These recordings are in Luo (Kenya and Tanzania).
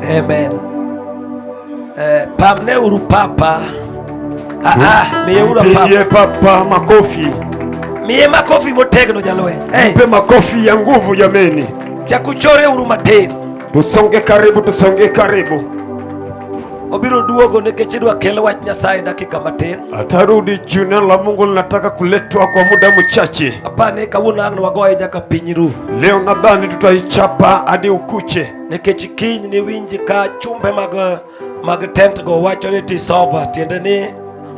Amen. Pamne uru papa. Ah, ah, miye uru Mpigie papa. papa makofi, Miye makofi motegno jalweny. Hey, mpe makofi ya nguvu jameni. chakuchore uru matin. Tusonge karibu, tusonge karibu. Obiro duogo nikech idwa kel wach Nyasaye dakika matin. Atarudi juu, neno la Mungu linataka kuletwa kwa muda mchache. Apani kawuono ang' wagoye nyaka piny ru. Leo nadhani tutaichapa hadi ukuche, Nikech kiny niwinj ka chumbe mag tent go wacho ni tisova, tiende ni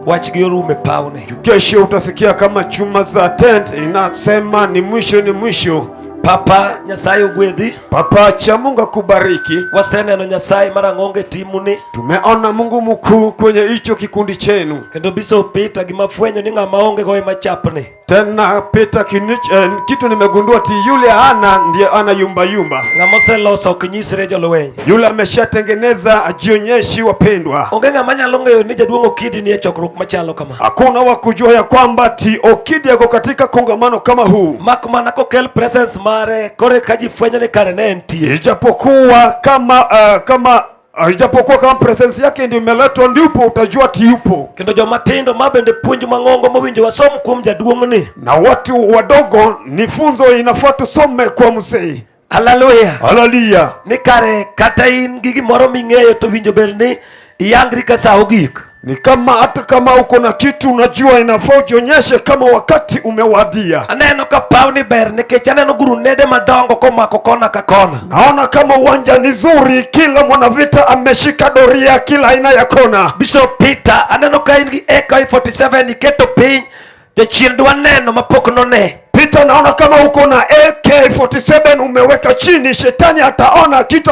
wachgi orumo e pawni. Kesho utasikia kama chuma za tent inasema ni mwisho, ni mwisho. Papa Nyasaye ogwedhi. Papa cha Mungu akubariki. Waseneno Nyasaye marang'ongo e timuni. Tumeona Mungu mkuu kwenye hicho kikundi chenu. Kendo Bishop Peter gima fwenyo ni ng'ama onge go ema chapni. Tena Peter kitu nimegundua ti yule hana ndiye ana yumba yumba. Ng'ama oseloso ok nyisre jolweny. Yule ameshatengeneza ajionyeshi wapendwa. Onge ng'ama nyalo ng'eyo ni jaduong' Okidi ni e chokruok machalo kama. Hakuna wa kujua ya kwamba ti Okidi yako katika kongamano kama huu. Mak mana kokel presence mare kore ka ji fwenyo ni kare ne entie. Ijapokuwa kama presence yake ndio imeletwa, ndipo utajua ti yupo. Kendo joma tindo ma bende puonj mang'ongo mowinjo wasom kuom jaduong'ni. Na watu wadogo ni funzo inafaa tusome kwa mzee. Haleluya. Haleluya. Ni kare kata in gi gimoro ming'eyo to winjo ber ni iyangri ka sa ogik. Ni kama hata kama uko na kitu unajua inafaa ujionyeshe kama wakati umewadia. Aneno ka paw ni ber nikech aneno gurunede madongo komako kona ka kona. Naona kama uwanja ni zuri, kila mwanavita ameshika doria kila aina ya kona. Bishop Peter, aneno ka in gi AK47 iketo piny, jachien dwa neno mapok none. Peter, naona kama uko na AK47 umeweka chini, shetani ataona kitu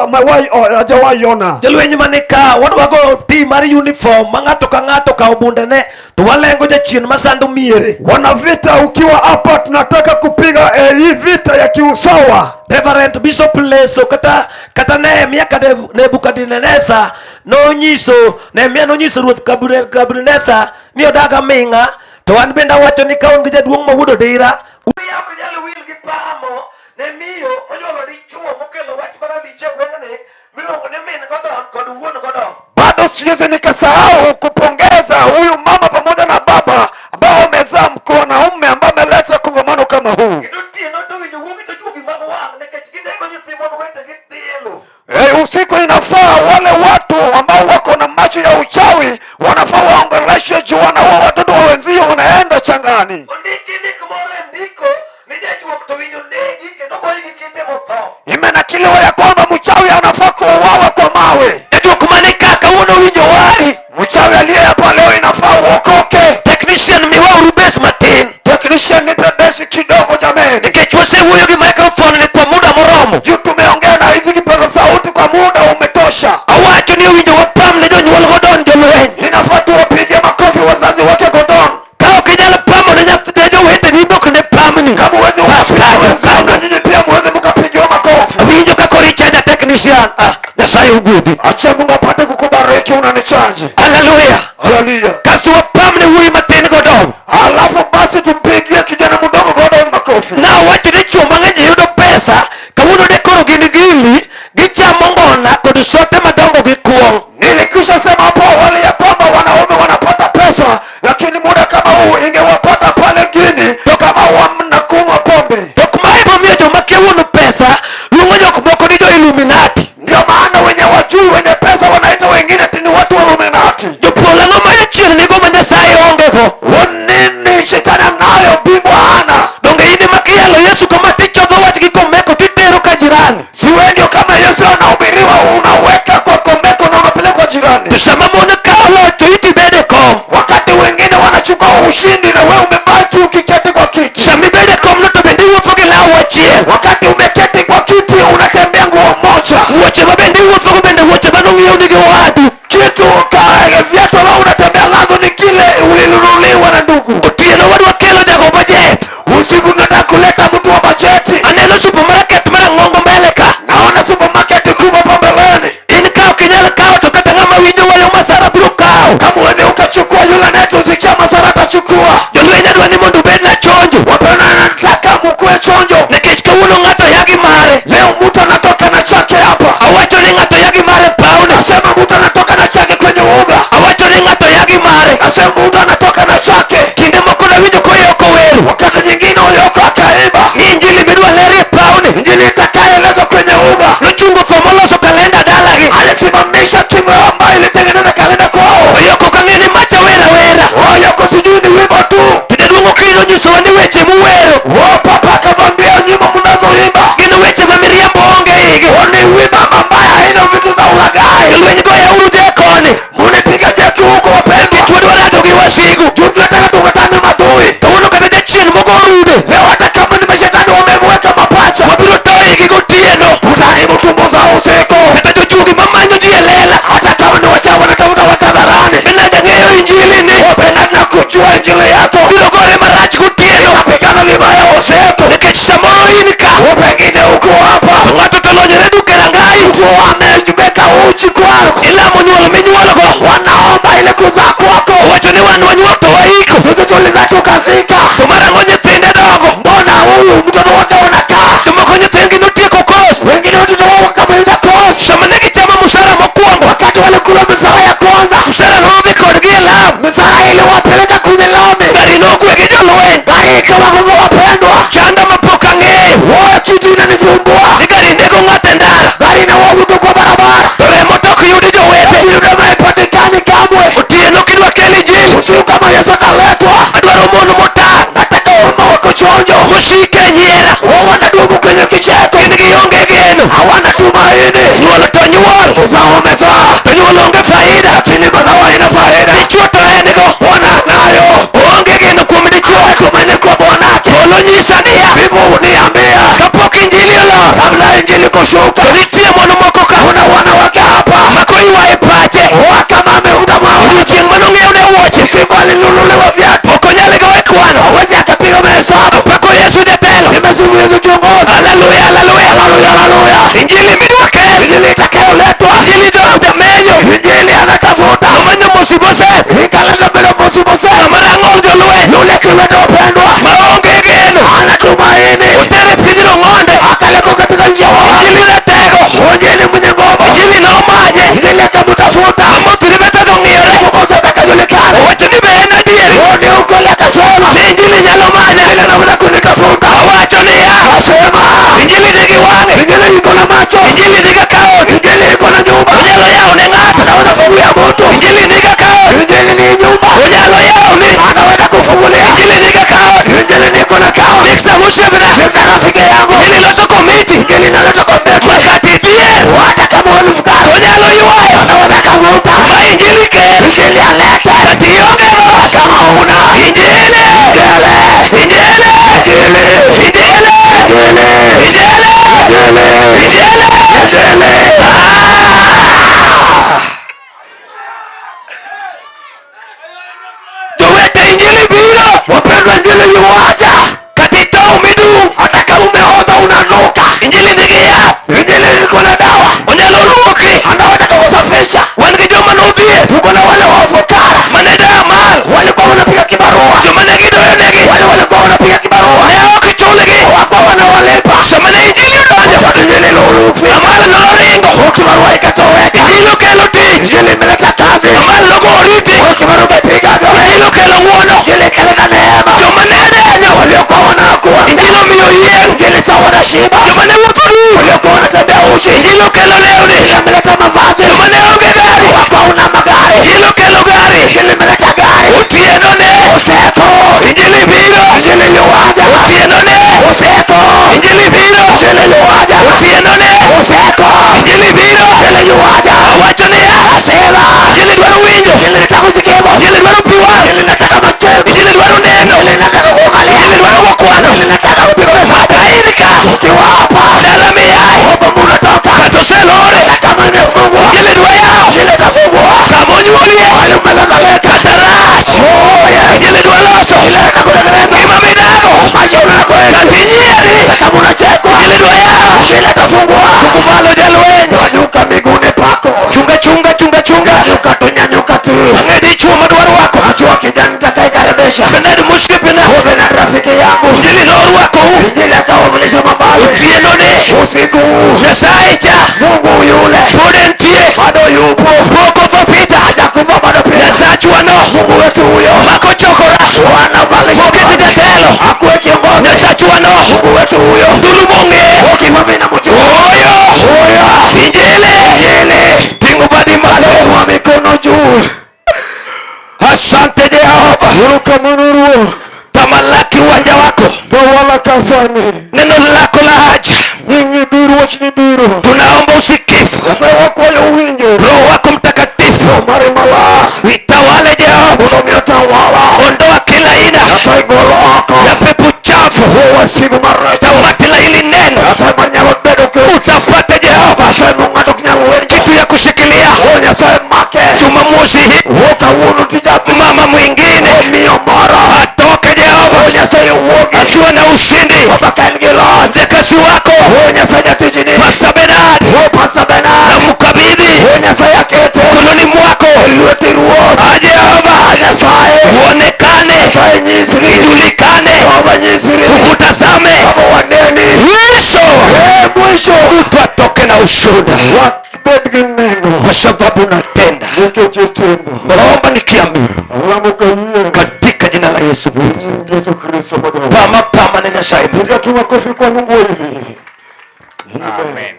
hajawahi ona. Jolweny mani ka wadwa go team mar uniform ma ng'ato ka ng'ato kawo bundene to walengo jachien masando miere. Wanavita, ukiwa hapa tunataka kupiga hii vita ya kiusawa. Reverend Bishop Leso kata Nehemia ka Nebukadneza nonyiso Nehemia nonyiso ruoth Nebukadneza ni odag aming'a, to an bende awacho ni ka un gi jaduong' ma wuod Odira, wiya ok nyal wil gi pamo ne miyo monyuolo dichuo mokelo wach marach e gweng'ni miluongo ni min Godon kod wuon Godon. Bado siwezi nikasahau kupongeza huyu mama pamoja na baba ambao wamezaa mwanaume ambaye ameleta kongamano kama huu. Kendo otieno to winjo wuogi to juogi mag wang' nikech ginego nyithi mon wetegi dhielo. Usiku inafaa wale watu ambao wako na macho ya uchawi wanafaa waongeleshwe juu wanaua watoto wa wenzio wanaenda changani. Ondiki ndik moro e ndiko ni jajuok to winjo negi kendo goyi gi kite motho. Imenakiliwa ya kwamba mchawi anafaa kuuawa kwa mawe. Jajuok mane ka kawuono winjo wari. Mchawi aliye hapa leo inafaa uokoke. Technician miwa uru bass matin. Technician nipe bass kidogo jameni. Nikech wasewuoyo gi microphone ni kwa muda moromo. Juu tumeongea na hizi kipaza sauti kwa muda umetosha. Awacho ni owinjo wapam ne jonyuol Godon jolweny. Inafaa tuwapigie makofi wazazi wake Godon. Ka ok inyal pamo ne nyathi ne joweteni to ne pamni. Kama huwezi Bas ukapiga kanyo, wenzao kanyo. na nyinyi pia muweze mkapigiwa makofi. Awinjo ka koro ichaja technician. Ah, Nyasaye ogwedhi. Acha Mungu apate kukubariki unanichaji. Haleluya. Haleluya. Kasto wapam ne wuoyi matin Godon. Alafu basi tumpigie kijana mdogo Godon makofi. Na wacho ni chwo mang'eny yudo pesa kawuono ne koro gin gili gichamo ngona kod sote madongo gi kuong'. Nilikwisha sema hapo awali ya kwamba wanaume wanapata pesa, lakini muda kama huu ingewapata pale gini kama wanakunywa pombe. To mae momiyo joma kia wuon pesa luongo jok moko ni jo Illuminati. Ndio maana wenye wajui wenye pesa wanaita wengine ati ni watu wa Illuminati. Jopolo ang'o ma jachien nigo ma Nyasaye onge go? Nini shetani anayo bingwa hana? Donge in ema kiyalo Yesu kama tichodho wach gi komeko titero ka jirani. Si wewe ndio kama Yesu anahubiriwa unaweka moloso kalenda dalagi. Alisimamisha timu yao ambayo ilitengeneza kalenda kwao. Oyoko kang'e ni macha wera wera. Oyoko sijui ni wimbo tu. To jaduong' Okinyo onyisowa ni weche muwero Wao papa akamwambia nyimbo mnazoimba gin weche ma miriambo onge igi. ni wimbo ambayo haina vitu za ulaghai. Jolweny goyauru jekoni. Munipiga jeki huko wapendwa. Nikech wadwa rado gi wasigu. Juu tunataka tukutane maadui. Kawuono kata jachien mogo rude. Leo hata kama ni mashetani wameweka mapacha, Wabiro toyo igi gotieno. tutaharibu tumbo zao usiku. Kata jojuogi mamanyo ji e lela. Hata kama ni wachawi wanatafuta watu hadharani. Bernard ang'eyo injili ni. Bernard nakujua injili yako. Biro gore marach gotieno. Itapigana vibaya usiku. Nikech samoro in ka. Pengine uko hapa. To ng'ato to lonyore duk e rangai. Mtu ameweka uchi kwako. Ilamo nyuol minyuolgo. Wanaomba ile kuzaa kwako. Owacho ni wan wanyuol to waiko. Sisi tulizaa tukazika. To marang'o nyithinde dongo. Mbona huyu mtoto wake unakaa? Jomoko nyithindgi notieko kos. Wengine watoto wao wakamaliza course. Sama ne gichamo msara mokwongo. Wakati walikula msara ya kwanza, Msara nodhi kodgi e lam. msara iliwapeleka kwenye lami. Gari nogwe gi jolweny. Gari ikawagonga wapendwa. Chanda mapok ang'eyo. Wote kitu inanisumbua. Ni gari nego ng'ato e ndara. Gari inaua mtu kwa barabara. To remo to ok yudi jowete. Lakini damu haipatikani kamwe. Otieno kidwa kel injili. Usiku kama Yesu akaletwa, Adwaro mon motang'. nataka wamama wako chonjo. Mosiko e nyiera. Wao wanadumu kwenye kicheko, Gin gionge geno. hawana tumaini. Nyuol to nyuol. Uzao wamezaa, To nyuol onge faida. lakini mazao haina faida. Dichuo to en go. Bwana anayo. Oonge geno kuom dichuo. Tumaini kwa Bwanake. Polo nyisa niya. Mbingu huniambia Kapok injili olor. kabla injili kushuka, To nitie mon moko ka. kuna wanawake hapa Ma koywaye pache. wa kama ameunda mawe. Odiochieng' manong'iewne wuoche. Siku alinunuliwa viatu, Ok onyal goye kwano. hawezi akapiga mahesabu. Apako Yesu jatelo. Nimesifu Yesu kiongozi. Haleluya, haleluya. Haleluya, haleluya. Injili midwa kel. Injili itakayoletwa, Injili to jamenyo. injili anatafuta Omanyo Mefiboseth. ikaleta mbele Mefiboseth, Ng'ama rang'ol jolweny. yule kiwete wapendwa, Maonge geno. hana tumaini, Otere piny rong'onde. akalekwa katika nchi ya waasi. Injili ratego. Injili mwenye nguvu, Injili nomanye. injili akamtafuta Mefiboseth ong'iyore. Mefiboseth akajulikana. Owacho ni be en adieri. Huo ni ukweli, akasema Ni injili nyalo manya. injili anaweza kunitafuta. Awacho niya. Akasema Injili nigi wang'e. injili iko na macho, Injili nigi akaont. injili iko na nyumba, Onyalo yawo ne ng'ato. anaweza fungulia mtu. Injili nigi akaont. Injili ni nyumba, Onyalo yawo ni. anaweza kufungulia. Injili nigi akaont. Injili niko na kao, Victor Museveni. niko rafiki yangu, Injili loso komiti. injili inaleta komiti, Makati dhier. hata kama wewe ni fukara, Onyalo ywayo. anaweza kavuta. Ma injili kel. Injili alete, Kata ionge go. kama una Injili. injili, Injili. injili, Injili. injili, Injili. injili, Injili. injili. Ah! Jowete injili biro. Wapendwa, injili yuaja, Kata itow midung'. hata kama umeoza unanuka, Injili nigi yath. injili iko na dawa, Onyalo luoki. anaweza kukusafisha. Wan gi joma nodhier. Tuko na wale wafukara Mane doyo amal. walikuwa wanapiga kibarua, Joma ne gidoyo negi. wale walikuwa wanapiga kibarua Ne ok chulgi. hawakuwa wanawalipa. Sama ne injili odonjo. Wakati injili ilifika, Amal noringo. kibarua ikatoweka. Injili okelo tich. Injili imeleta kazi, Amal nogo oriti. kibarua imepiga Injili okelo ng'uono. Injili ikaleta neema, Joma ne denyo. waliokuwa wanakuwa Injili omiyo yieng'. Injili sawa wanashiba, Joma ne wuotho duk. waliokuwa wanatembea uchi, Injili okelo lewni. Injili ameleta mavazi, Joma ne onge gari. hawakuwa una magari, Injili okelo gari. Injili imeleta gari. Otieno ne. Usiku Injili biro. Injili iliwaja, Otieno ne. usiku Injili biro. Injili iliwaja, Otieno ne. usiku Injili biro. Injili iliwaja, Awacho niya. asema Injili dwaro winjo. Injili nataka kusikivu, Injili dwaro pi wang'. Injili nataka machozi, Injili dwaro neno. Injili nataka kuangalia, Injili dwaro gokwano. Injili nataka kupiga hesabu. Ka in ka. Ukiwa hapa Dala miaye. hapo unatoka, Kata oselore. hata kama imefungwa, Injili dwa yawo. Injili itafungwa, Kama onyuolie. wale umelazaleka. Kata rach. Oh yes, Injili dwa loso. Injili nataka kutengeneza Ngima midago. maisha unayoishi, Kata inyieri. hata kama unachekwa, Injili dwa yawo. Injili itafungwa. Chungu malo jalweny. Nyanyuka miguuni pako, Chunga chunga chunga chunga. nyanyuka tu, nyanyuka tu. Ang'e dichuo madwa rwako. Najua kijana nitakayekaribisha Bernard mosiepena. Wewe na rafiki yangu, Injili norwakou. Injili akawavalisha mavazi Otieno ne. usiku huu. Nyasaye cha. Mungu yule Pod entie. bado yupo, Pok otho Peter. hajakufa bado pia. Nyasachwa no. Mungu wetu huyo Makochokora. wanavalisha Poketi jatelo. akuwe kiongozi. Nyasachwa no. Mungu wetu huyo Ndulu mong'e. ukifa mimi namjua Oyo. huyo. Injili. Itawale Jehova. Mondo mi otawala. Ondoa kila aina Nyasaye gol oko. ya pepo chafu. Wasigu maricho. Tamati la hili neno. Nyasaye manyalo bedo ke. Utapata Jehova Nyasaye mong'ato ok nyal winjo. kitu ya kushikilia. O Nyasaye make. Jumamosi hii O kawuono tija mama mwingine miyo moro. atoke Jehova O Nyasaye wuogi. akiwa na ushindi. Baba ka en gi loch. Mjakazi wako O Nyasaye jatichni. Pastor Bernard O Pastor Bernard. namkabidhi O Nyasaye akete. mkononi mwako. E lweti Ruoth. Ah, Jehova A Nyasaye. uonekane, Nyasaye nyisri. ijulikane, Jehova nyisri. tukutazame. Baba waneni. Mwisho E mwisho. mtu atoke na ushuhuda, Wabed gi neno. kwa sababu unatenda. Nikech itimo. Naomba nikiamini Alamo kayie. katika jina la Yesu Kristo. Yesu Kristo Bwana. Pama pama na Nyasaye. Piga tu makofi kwa Mungu hivi. Amen.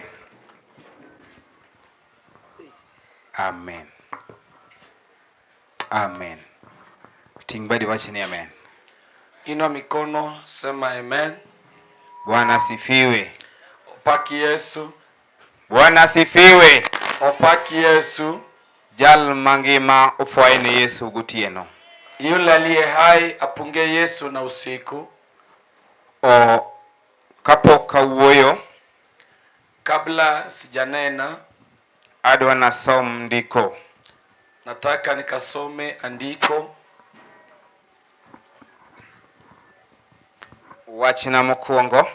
Amen. Amen. Ting' badi wach ni amen. Inua mikono, sema amen. Bwana asifiwe. Opaki Yesu, Bwana asifiwe. opaki Yesu. Jal mangima ofwaye ne Yesu gotieno. Yule aliye hai apunge Yesu na usiku. O kapok awuoyo, Kabla sijanena, adwa nasom ndiko. nataka nikasome andiko. Wachna mokwongo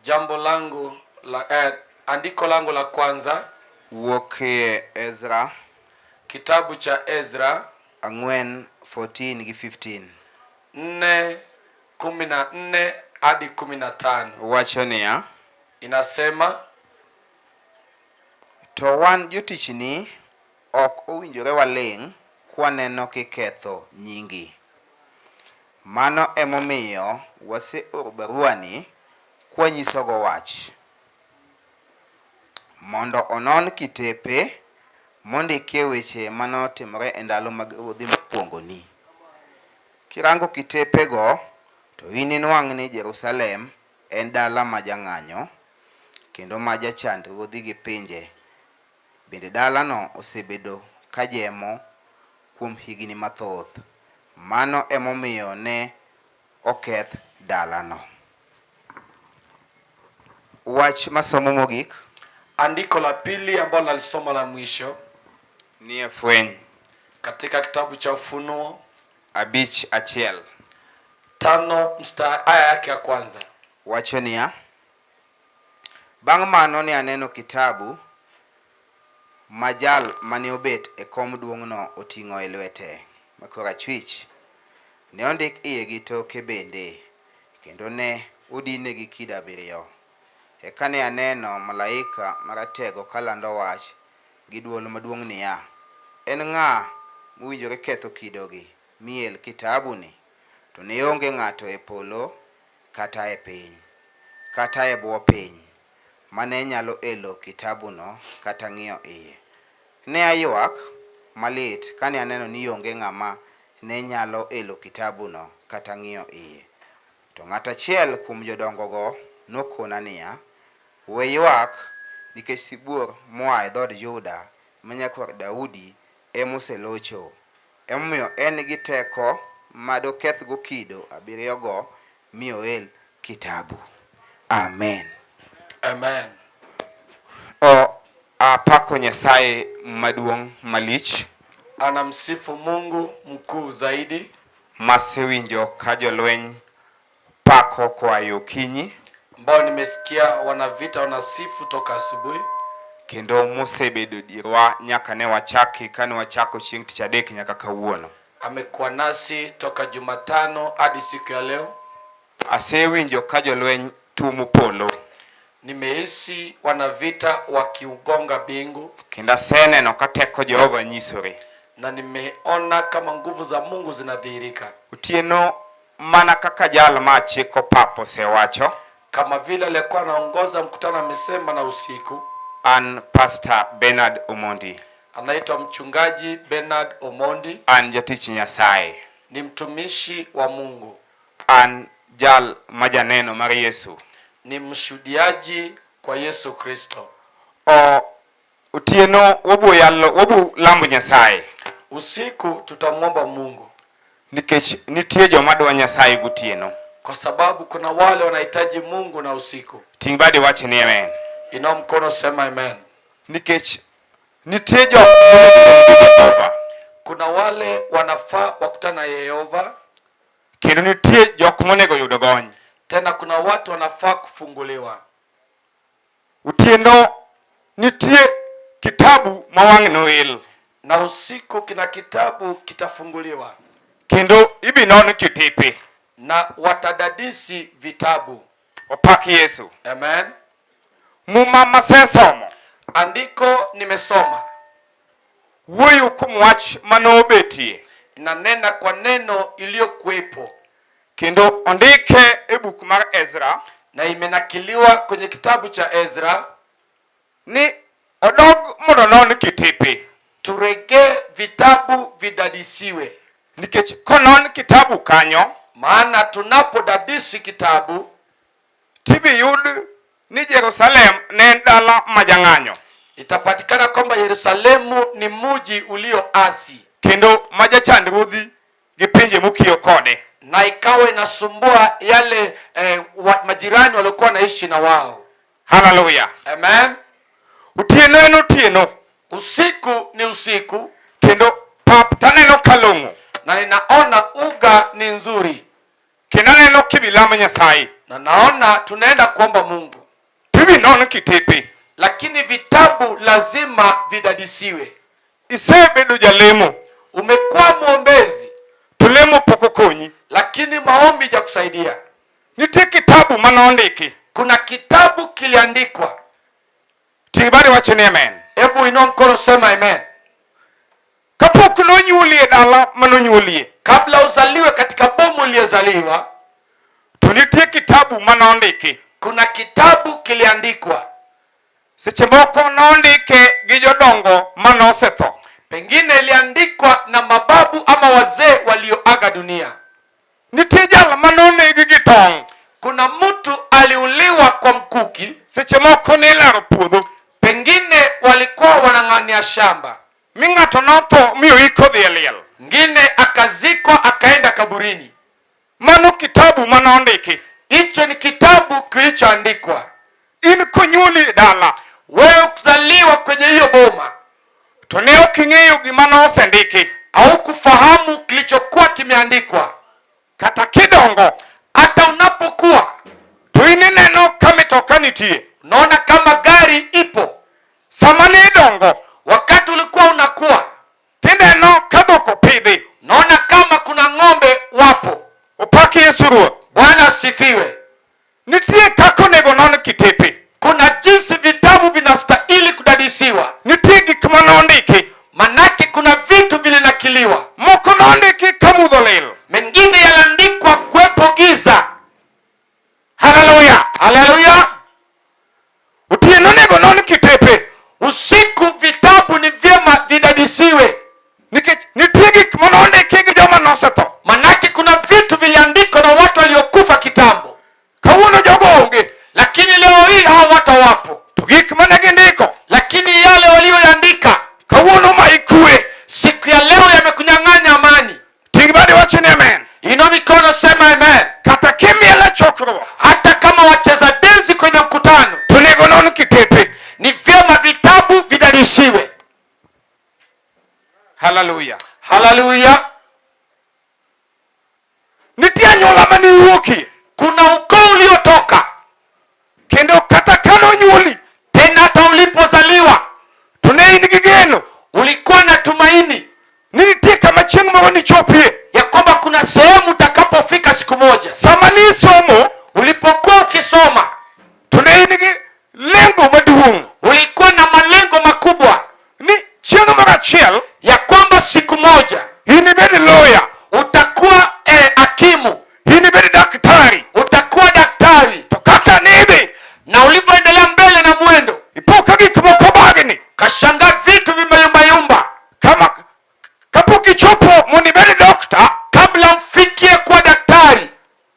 Jambo langu la, andiko langu la kwanza, wuok e Ezra kitabu cha Ezra 4 14 gi 15. 4:14 hadi 15 Wacho niya, inasema, to wan jotichni ok owinjore waling' kwaneno kiketho nyingi. Mano emomiyo waseoro baruani kwanyisogo wach, mondo onon kitepe mondikie weche manotimore e ndalo mag ruodhi mokwongoni. Kirango kitepego to ininwang' ni Jerusalem en dala ma jang'anyo kendo ma jachand ruodhi gi pinje. Bende dalano osebedo kajemo kuom higni mathoth. Mano emomiyo ne oketh dalano. Wach masomo mogik andiko la pili ambalo nalisoma la mwisho ni e Fweny katika kitabu cha Ufunuo 5:1 5 mstari aya yake ya kwanza wacho niya, bang' mano ne aneno kitabu ma jal mane obet e kom duong'no oting'o e lwete ma korachwich. Ne ondik iye gi toke bende, kendo ne odine gi kido abiriyo. Eka ne aneno malaika maratego kalando wach gi dwol maduong' niya, en ng'a mowinjore ketho kidogi mi el kitabuni? To ne onge ng'ato e polo kata e piny, kata e bwo piny, mane nyalo elo kitabuno kata ng'iyo iye. Ne aywak malit kane aneno ni onge ng'ama ne nyalo elo kitabuno kata ng'iyo iye. To ng'at achiel kuom jodongogo nokona niya, we ywak, nikech sibuor moa e dhood Juda ma nyakwar Daudi emoselocho. Emomiyo en gi teko madokethgo kido abiriyogo mi oel kitabu. Amen. Amen. O apako Nyasaye maduong' malich Anamsifu Mungu mkuu zaidi masewinjo ka jolweny pako koa yo okinyi ambao nimesikia wanavita wanasifu toka asubuhi, kendo mosebedo dierwa nyaka ne wachaki kane wachako chieng' tich adek nyaka kawuono. Amekuwa nasi toka Jumatano hadi siku ya leo. Asewinjo ka jolweny tumo polo Nimehisi wanavita wakiugonga bingu kendo aseneno ka teko Jehova nyisore. na nimeona kama nguvu za Mungu zinadhihirika, Otieno mana kaka jal ma chiko pap osewacho, kama vile aliyekuwa anaongoza mkutano amesema na usiku. An Pastor Bernard Omondi, Anaitwa mchungaji Bernard Omondi, an jatich Nyasaye, ni mtumishi wa Mungu, an jal ma janeno mar Yesu. ni mshuhudiaji kwa Yesu Kristo. O otieno wabiro yalo wabiro lamo Nyasaye. Usiku tutamwomba Mungu. Nikech nitie joma dwa Nyasaye gotieno. Kwa sababu kuna wale wanahitaji Mungu na usiku. Ting' badi wach ni amen. Inua mkono sema amen. Nikech nitie jok monego Jehova. Kuna wale wanafaa wakutana na Yehova. Kendo nitie jok monego yud gony. Tena kuna watu wanafaa kufunguliwa. Otieno nitie kitabu ma wang'e noel. Na usiku kina kitabu kitafunguliwa. Kendo ibi non kitepe. Na watadadisi vitabu. Opak Yesu. Amen. Muma masesomo. Andiko nimesoma. Wuoyo kuom wach manobetie. Nanena kwa neno iliyokuwepo. Kendo ondike e buk mar Ezra. Na imenakiliwa kwenye kitabu cha Ezra. Ni odog mondo non kitepe. Turejee vitabu vidadisiwe. Nikech konon kitabu kanyo, maana tunapodadisi kitabu, tibi yud ni Jerusalem ne en dala ma jang'anyo. Itapatikana kwamba Yerusalemu ni muji ulioasi. Kendo ma jachand ruodhi gi pinje mokiewo kode. Na ikawa inasumbua yale majirani waliokuwa wanaishi na wao. Haleluya. Amen. Otieno en otieno. Usiku ni usiku. Kendo pap taneno kalong'o. Na ninaona uga ni nzuri. Kendo aneno kibilamo Nyasaye. Na naona tunaenda kuomba Mungu. Tibi non kitepe. Lakini vitabu lazima vidadisiwe. Isebedo jalemo. Umekuwa mwombezi. To lemo pok okonyi. Lakini maombi hajakusaidia. Nitie kitabu manondiki. Kuna kitabu kiliandikwa. Ting' badi wach ni amen. Hebu inua mkono sema amen. Kapok nonyuoli e dala manonyuolie. Kabla uzaliwe katika bomu uliyezaliwa, to nitie kitabu manondiki. Kuna kitabu kiliandikwa. Seche moko nondike gi jodongo manosetho. Pengine iliandikwa na mababu ama wazee walioaga dunia. Nitie jal manonegi gi tong'. Kuna mtu aliuliwa kwa mkuki. Seche moko nilaro puodho. Pengine walikuwa wanang'ania shamba. Mi ng'ato notho mi oik odhi e liel. Ngine akazikwa akaenda kaburini. Mano kitabu manondiki. Hicho ni kitabu kilichoandikwa. In konyuoli e dala. Wewe kuzaliwa kwenye hiyo boma. To ne ok ing'eyo gima nosendiki. Haukufahamu kilichokuwa kimeandikwa. Kata kidongo, hata unapokuwa, to in ineno ka mitoka nitie. Unaona kama gari ipo. Sama ne idongo, wakati ulikuwa unakuwa, tineno ka dhok opidhi. Unaona kama kuna ng'ombe wapo. Opak Yesu Ruoth. Bwana asifiwe. Nitie kaka onego non kitepe. Kuna jinsi vitabu vinastahili kudadisiwa. Nitie gik manondiki. Manake kuna vitu vilinakiliwa. Moko nondiki ka mudho lil. Mengine yaliandikwa kuwepo giza. Haleluya. Haleluya. Otieno onego non kitepe. Usiku vitabu ni vyema vidadisiwe. Nikech nitie gik manondiki gi joma nosetho. Manake kuna vitu viliandikwa na watu waliokufa kitambo. Kawuono jogo onge. Lakini leo hii hao watu wapo. To gik mane gindiko. Lakini yale walioandika kawuono ma ikwe. Siku ya leo yamekunyang'anya amani. Ting' badi wach ni amen. Inua mikono sema amen. Kata kimiel e chokruok. Hata kama wacheza densi kwenye mkutano. To onego non kitepe. Ni vyema vitabu vidadisiwe. Haleluya. Haleluya. Nitie anyuola mane iwuokie. Kuna ukoo uliotoka. Kendo kata kanonyuoli. Tena hata ulipozaliwa. To ne in gi geno. Ulikuwa na tumaini. Ni nitie kama chieng' moro nichopie. Ya kwamba kuna sehemu utakapofika siku moja. Sama ni isomo, ulipokuwa ukisoma, to ne in gi lengo maduong'. Ulikuwa na malengo makubwa. Ni chieng' moro achiel, ya kwamba siku moja inibed lawyer, utakuwa hakimu, inibed daktari, utakuwa daktari. To kata nidhi, na ulivyoendelea mbele na mwendo, ipo ka gik moko bagni, kashangaa vitu vimeyumbayumba. Kama kapok ichopo mondo ibed dokta, kabla ufikie kuwa daktari,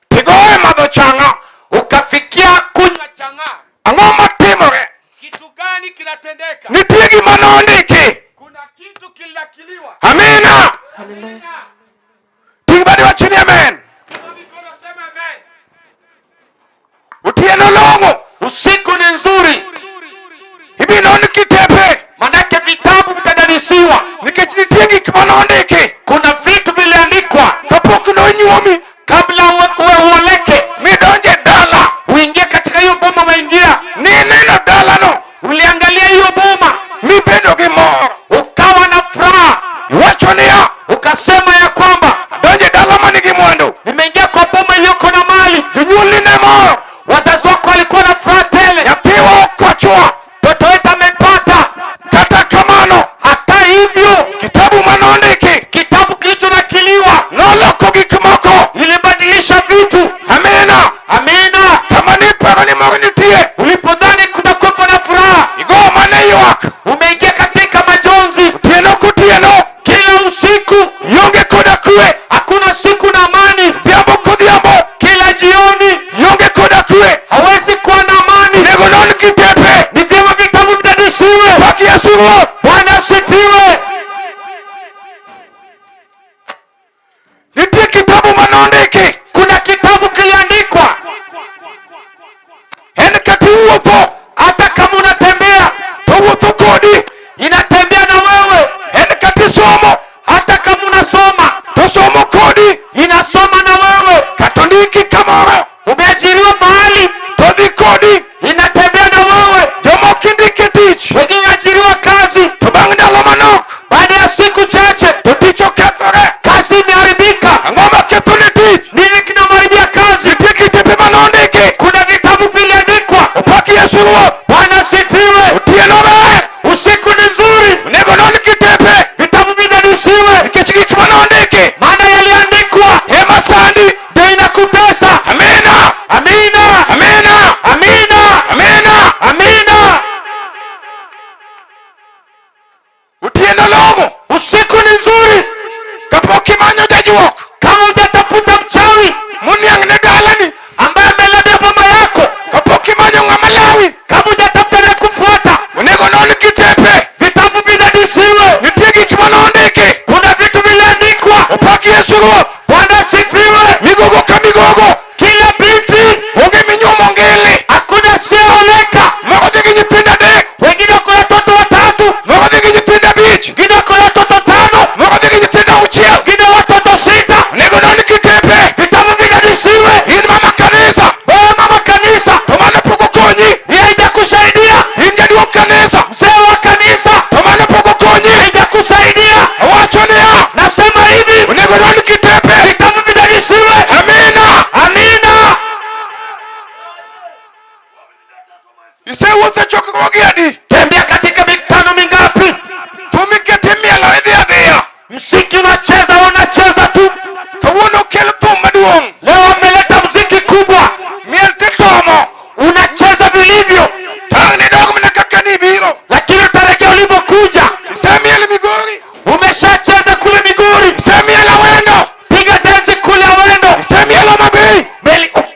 tigowe madho chang'a, ukafikia kunywa chang'aa. Ang'o matimore? Kitu gani kinatendeka? Nitie gima nondiki. Kuna kitu kilinakiliwa. Amen. Amina. Hallelujah. Ting' badi wach ni amen. Otieno long'o. Usiku ni nzuri, Ibi non kitepe. manake vitabu vitadadisiwa. Nikech nitie gik manondiki. Kuna vitu viliandikwa Kapok nonyuomi kabla uwe uoleke, midonje dala. uingie katika hiyo boma. Umeingia, Nineno dalano uliangalia hiyo boma, mibedo gi mor. ukawa na furaha, Iwacho niya, ukasema ya kwamba adonje dala manigi mwandu. nimeingia kwa boma iliyoko na mali. Jonyuolni ne mor. Wazazi wako walikuwa na furaha tele, Nyathiwa okwachwa. mtoto wetu amepata. Kata kamano, Hata hivyo, kitabu manondiki kitabu kilichonakiliwa noloko gik moko. ilibadilisha vitu. Amina. Amina. Kama niparo ni mor nitie, Ulipodhani kutakuwepo na furaha, igo mana ywak. umeingia katika majonzi Otieno kotieno, kila usiku. ionge koda kwe. Hakuna siku na amani. Odhiambo kodhiambo, Kila jioni ionge koda kwe. hawezi kuwa na amani. Onego non kitepe. Ni vyema vitabu vidadisiwe. Pak Yesu Ruoth. Bwana asifiwe. Nitie kitabu manondiki. Kuna kitabu kiliandikwa, En kata iwuotho, hata kama unatembea to wuotho kodi. inatembea na wewe, En kata isomo, hata kama unasoma to somo kodi. inasoma na wewe. Kata ondiki kamoro, Umeajiriwa mahali, to dhi kodi. inatembea na wewe. Jomoko indike tich, Wengine wameajiriwa kazi, to bang' ndalo manok, baada ya siku chache to tich okethore. kazi imeharibika. Ang'o maketho ne tich? Nini kinamharibia kazi? Nitie kitepe manondiki. Kuna vitabu viliandikwa. Opak Yesu Ruoth. Bwana asifiwe. Otieno ber. Usiku ni nzuri, Onego non kitepe. vitabu vidadisiwe, Nikech gik manondiki maana yaliandikwa ema sandi. ndio inakutesa. Amina. Amina, Amina. amina, Amina. amina. Otieno long'o. Usiku ni nzuri Kapok imanyo jajuok kama hujatafuta mchawi moniang' ne dalani. ambaye ameleta boma yako, Kapok imanyo ng'ama lawi. kama hujatafuta na kufuata, Onego non kitepe. vitabu vidadisiwe. Nitie gik manondiki. Kuna vitu viliandikwa. Opak Yesu Ruoth. Bwana asifiwe. Migogo ka migogo. Kila binti Onge minyuomo ngili. hakuna asiyeoleka. Moko dhi gi nyithindo adek. Wengine wako na watoto watatu, Moko dhi gi nyithindo abich. wengine wako na watoto tano, Moko dhi gi nyithindo auchiel. wengine watoto sita. Onego non kitepe. Vitabu vidadisiwe. In mama kanisa. Wewe mama kanisa, To mano pok okonyi. hii haijakusaidia. In jaduong' kanisa. Mzee wa kanisa, To mano pok okonyi. haijakusaidia. Awacho niya. Nasema hivi, Onego non kitepe. vitabu vidadisiwe. Amina. Amina. Isewuotho e chokruoge adi? Tembea katika mikutano mingapi? Thum ikete mielo idhi adhiya. Mziki unacheza, wanacheza tu. Kawuono okel thum maduong'. Leo ameleta mziki kubwa, Miel titomo. unacheza vilivyo, Tang' nidog mana kaka nibiro. lakini utarejea ulivyokuja. Isemiel Migori. Umeshacheza kule Migori, Isemiel Awendo. piga densi kule Awendo, Isemiel Homa Bay.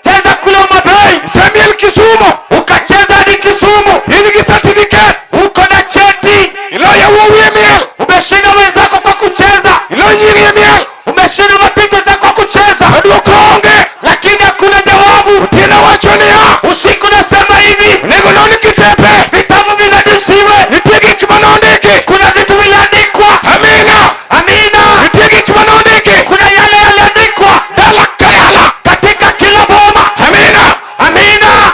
Cheza kule Homa Bay, Isemiel Kisumu. ukacheza hadi Kisumu, In gi certificate. uko na cheti, Ilo yawuowi e miel. umeshinda wenzako kwa kucheza, Ilo nyiri e miel. umeshinda mapito zako kwa kucheza, To dwoko onge. lakini hakuna jawabu. Otieno wacho niya. Usiku nasema hivi, Onego non kitepe. vitabu vinadisiwe, Nitie gik manondiki. kuna vitu viliandikwa. Amina. Amina, Nitie gik manondiki. kuna yale yaliandikwa Dala ka dala. katika kila boma. Amina. Amina.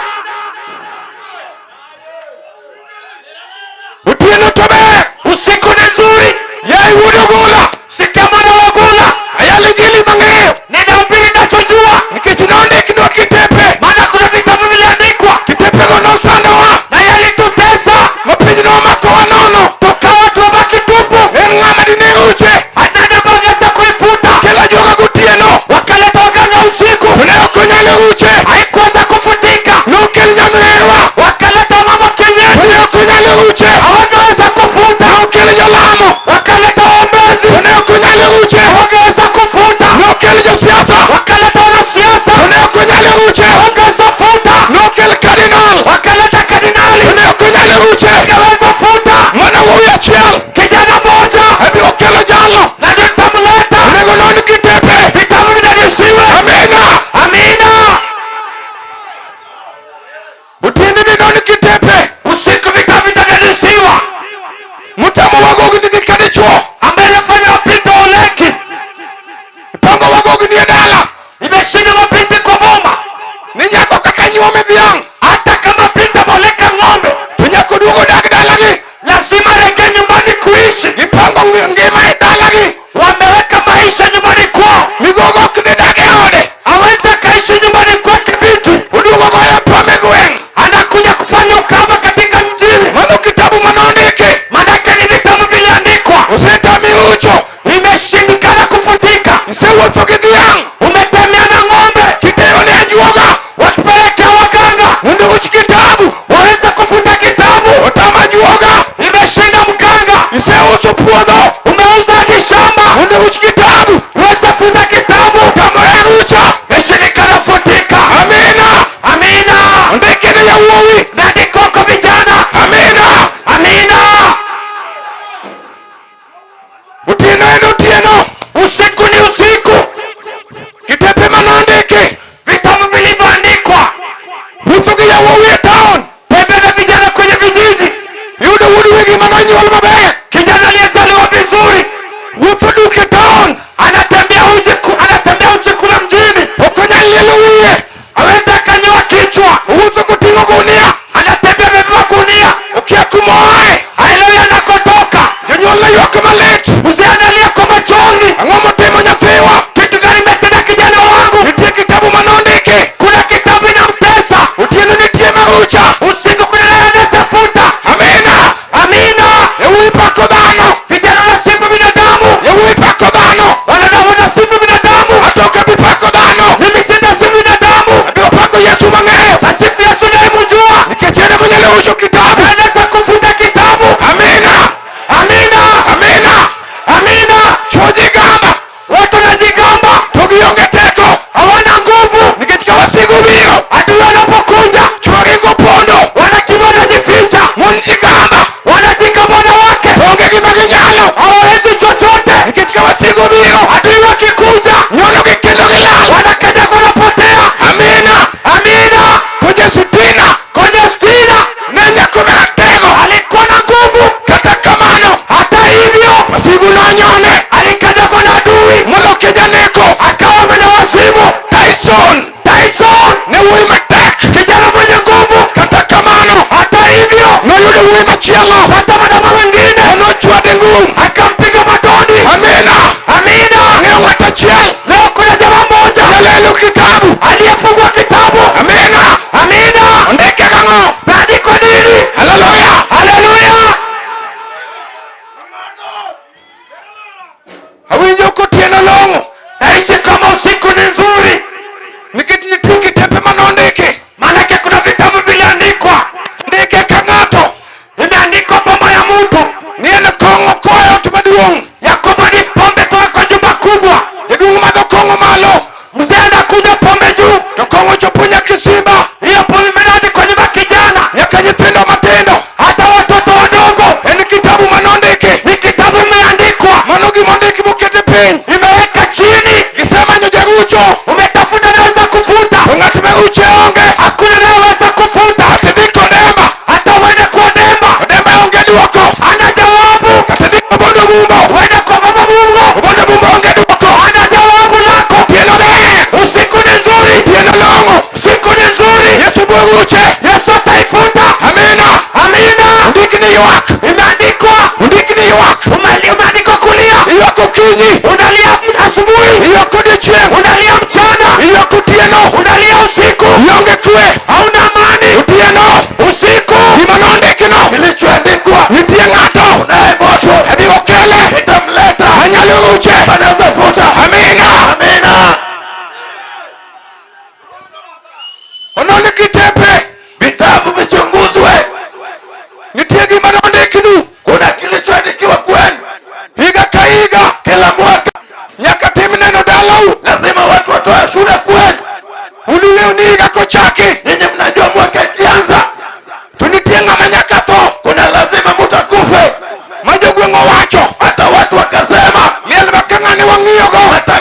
Otieno to ber. Usiku ni nzuri, Yaye wuod Ogola. sikia mwana wa Ogola, Ayalo injili mang'eyo. ninahubiri ninachojua, Nikech nondiknwa kitepe. maana kuna vitabu viliandikwa Kitepego nosandowa. na yalitutesa, Ma piny nomakowa nono. tukawa tumebaki tupu. En ng'ama dine ruche. Hanani ambaye angeweza kuifuta, Kelo ajuoga gotieno. wakaleta waganga usiku, To ne ok onyal ruche. haikuweza kufutika, Nokel nyamrerwa. wakaleta mama To kienyeji, ne ok onyal ruche. hawangeweza kufuta, Nokel jolamo. wakaleta waombezi, To ne ok onyal ruche. hawangeweza kufuta, Nokel josiasa. wakaleta wanasiasa, To ne ok onyal ruche. hawangeweza futa, Nokel kardinal. wakaleta kardinali, To ne ok onyal ruche. hawangeweza futa, Mana wuowi achiel. kijana mmoja Emi okelo jalo. na ndio Wagogi nidhi ka dichuo. Ambaye inafanya wabinti waoleki. Ipango wagogi nie dala. Imeshinda mabinti kwa boma. Ni nyako kaka nyuome dhiang'. Hata kama binti ameoleka ng'ombe, To nyako duogo dag dalagi. Lazima rejee nyumbani kuishi. Gipango ngima e dalagi. Wameweka maisha nyumbani kwao. Migogo ok dhi dak e ode. Hawezi akaishi nyumbani kwake binti. Oduogo goyo pam e gweng'. Anakuja kufanya ukahaba katika mjini. Mano kitabu manondiki. Manake ni vitabu viliandikwa, Osetami rucho. Imeshindikana kufutika. Isewuotho gi dhiang'. Umetembea na ng'ombe, Kitero ne ajuoga. Wakipelekea waganga Mondo ruch kitabu. Waweze kufuta kitabu. Otama ajuoga. Imeshinda mganga. Iseuso puodho. Umeuza hadi shamba. Mondo ruch kitabu. Waweze futa kitabu. Otamore rucha. Imeshindikana kufutika. Amina. Amina. Ondiki ne yawuowi. Imeandikwa kwa vijana. Amina. Amina. Otieno en otieno. Usiku ni usiku. Kitepe manondiki. Vitabu vilivyoandikwa. Wuotho gi yawuowi e town. Tembea na vijana kwenye vijiji. Yudo wuod wegi manonyuol maber. Kijana aliyezaliwa vizuri Wuotho duk e town. Anatembea uchi kule mjini. Ok onyal lielo wiye. Hawezi akanyoa kichwa. Owuotho koting'o gunia. Anatembea amebeba gunia. Okia kumoae. Haelewi anakotoka. Jonyuolne ywak malit. Mzee analia kwa machozi. Ang'o motimo nyathiwa? Kitu gani imetenda kijana wangu? Nitie kitabu manondiki. Kuna kitabu inamtesa. Otieno nitie marucha. Usiku kuna naye anayefuta. Amina. Amina. Yawuowi pako dhano. Vijana wanasifu binadamu. Yawuowi pako dhano. Wanadamu wanasifu binadamu. Atoka bi pako dhano. Mimi sitasifu binadamu. Abiro pako Yesu mang'eyo. Nasifu Yesu nayemjua. Nikech en ema onyalo rucho kitabu. Anaweza kufuta kitabu. Amina. Amina. Amina. Amina. Chwo jigamba. Watu wanajigamba. To gionge teko. Hawana nguvu. Nikech ka wasigu obiro. Adui wanapokuja. Chwo ringo pondo. Wanakimbia wanajificha. Mon jigamba. Wanajigamba wanawake. To onge gima ginyalo. Hawawezi chochote. Nikech ka wasigu obiro. Adui wakikuja. Nyono gi kendo gilal. Wanakenda wanapotea. Amina. Amina. Konjestina. Konjestina. Ne nyako maratego. Alikuwa na nguvu. Kata kamano. Hata hivyo. Wasigu nonyone. Alikanyagwa na adui. Moloke janeko. Akawa mwenye wazimu. Tyson. Tyson. Ne wuoyi matek. Kijana mwenye nguvu. Kata kamano. Hata hivyo. Noyudo wuoyi machielo. Hata mwanaume mwingine. Nochwade ngum. Akampiga madondi. Amina. Amina. Ang'eyo ng'at achiel. Leo kuna jamaa mmoja. Jalelo kitabu. Aliyefungua kitabu. Amina. Amina. Ondike gang'o? Maandiko nini? Haleluya. Haleluya. Awinjo kotieno long'o. Naishi kama usiku ni nzuri. Nikech nitie kitepe manondiki. Maanake kuna vitabu viliandikwa. Ndike ka ng'ato. Imeandikwa boma ya mtu. Ni en kong'o koa e ot maduong'. Ya kwamba ni pombe toka kwa nyumba kubwa. Jaduong' madho kong'o malo. Mzee anakunywa pombe juu. To kong'o chopo nyaka simba. Hiyo pombe imeenda hadi kwa nyumba kijana. Nyaka nyithindo matindo. Hata watoto wadogo. En kitabu manondiki. Ni kitabu imeandikwa. Mano gima ondiki mokete piny. Imeweka chini. Gisemanyo jarucho. Umetafuta naweza kufuta. To ng'at maruche onge. Hakuna anayeweza kufuta. Kata idhi kodemba. Hata uende kwa Odemba. Odemba onge duoko. Hana jawabu. Kata idhi Obondo Mumbo. Uende kwa Baba Mungu. Obondo Mumbo onge duoko. Hana jawabu lako. Otieno ber. Usiku ni nzuri. Otieno long'o. Usiku ni nzuri. Yesu biro ruche. Yesu ataifuta. Amina. Amina. Ondik ni ywak. Imeandikwa. Ondik ni ywak. Umeandikwa kulia. Ywak okinyi. Unalia asubuhi. Ywak odiechieng'. Unalia mchana. Ywak otieno. Unalia usiku. Ionge kwe. Hauna amani. Otieno. Usiku. Gima nondikno. Kilichoandikwa. Nitie ng'ato. Naye moto. Abiro kele. Nitamleta. Manyalo ruche. Anaweza futa. Amina. Amina. Onon kitepe. Vitabu vichunguzwe. Nitie gima nondiknu. Kuna kilichoandikiwa kwenu. Higa ka higa. Kila mwaka. Nyaka tim neno dalau. Lazima watu watoe shuhuda kwenu. Un ni higa kochaki. Nyinyi mnajua mwaka ikianza. To nitie ng'ama nyaka tho. Kuna lazima mtu akufe. Ma jogweng' owacho. Hata watu wakasema. Liel ma ka ng'ane wang'iyogo. Hata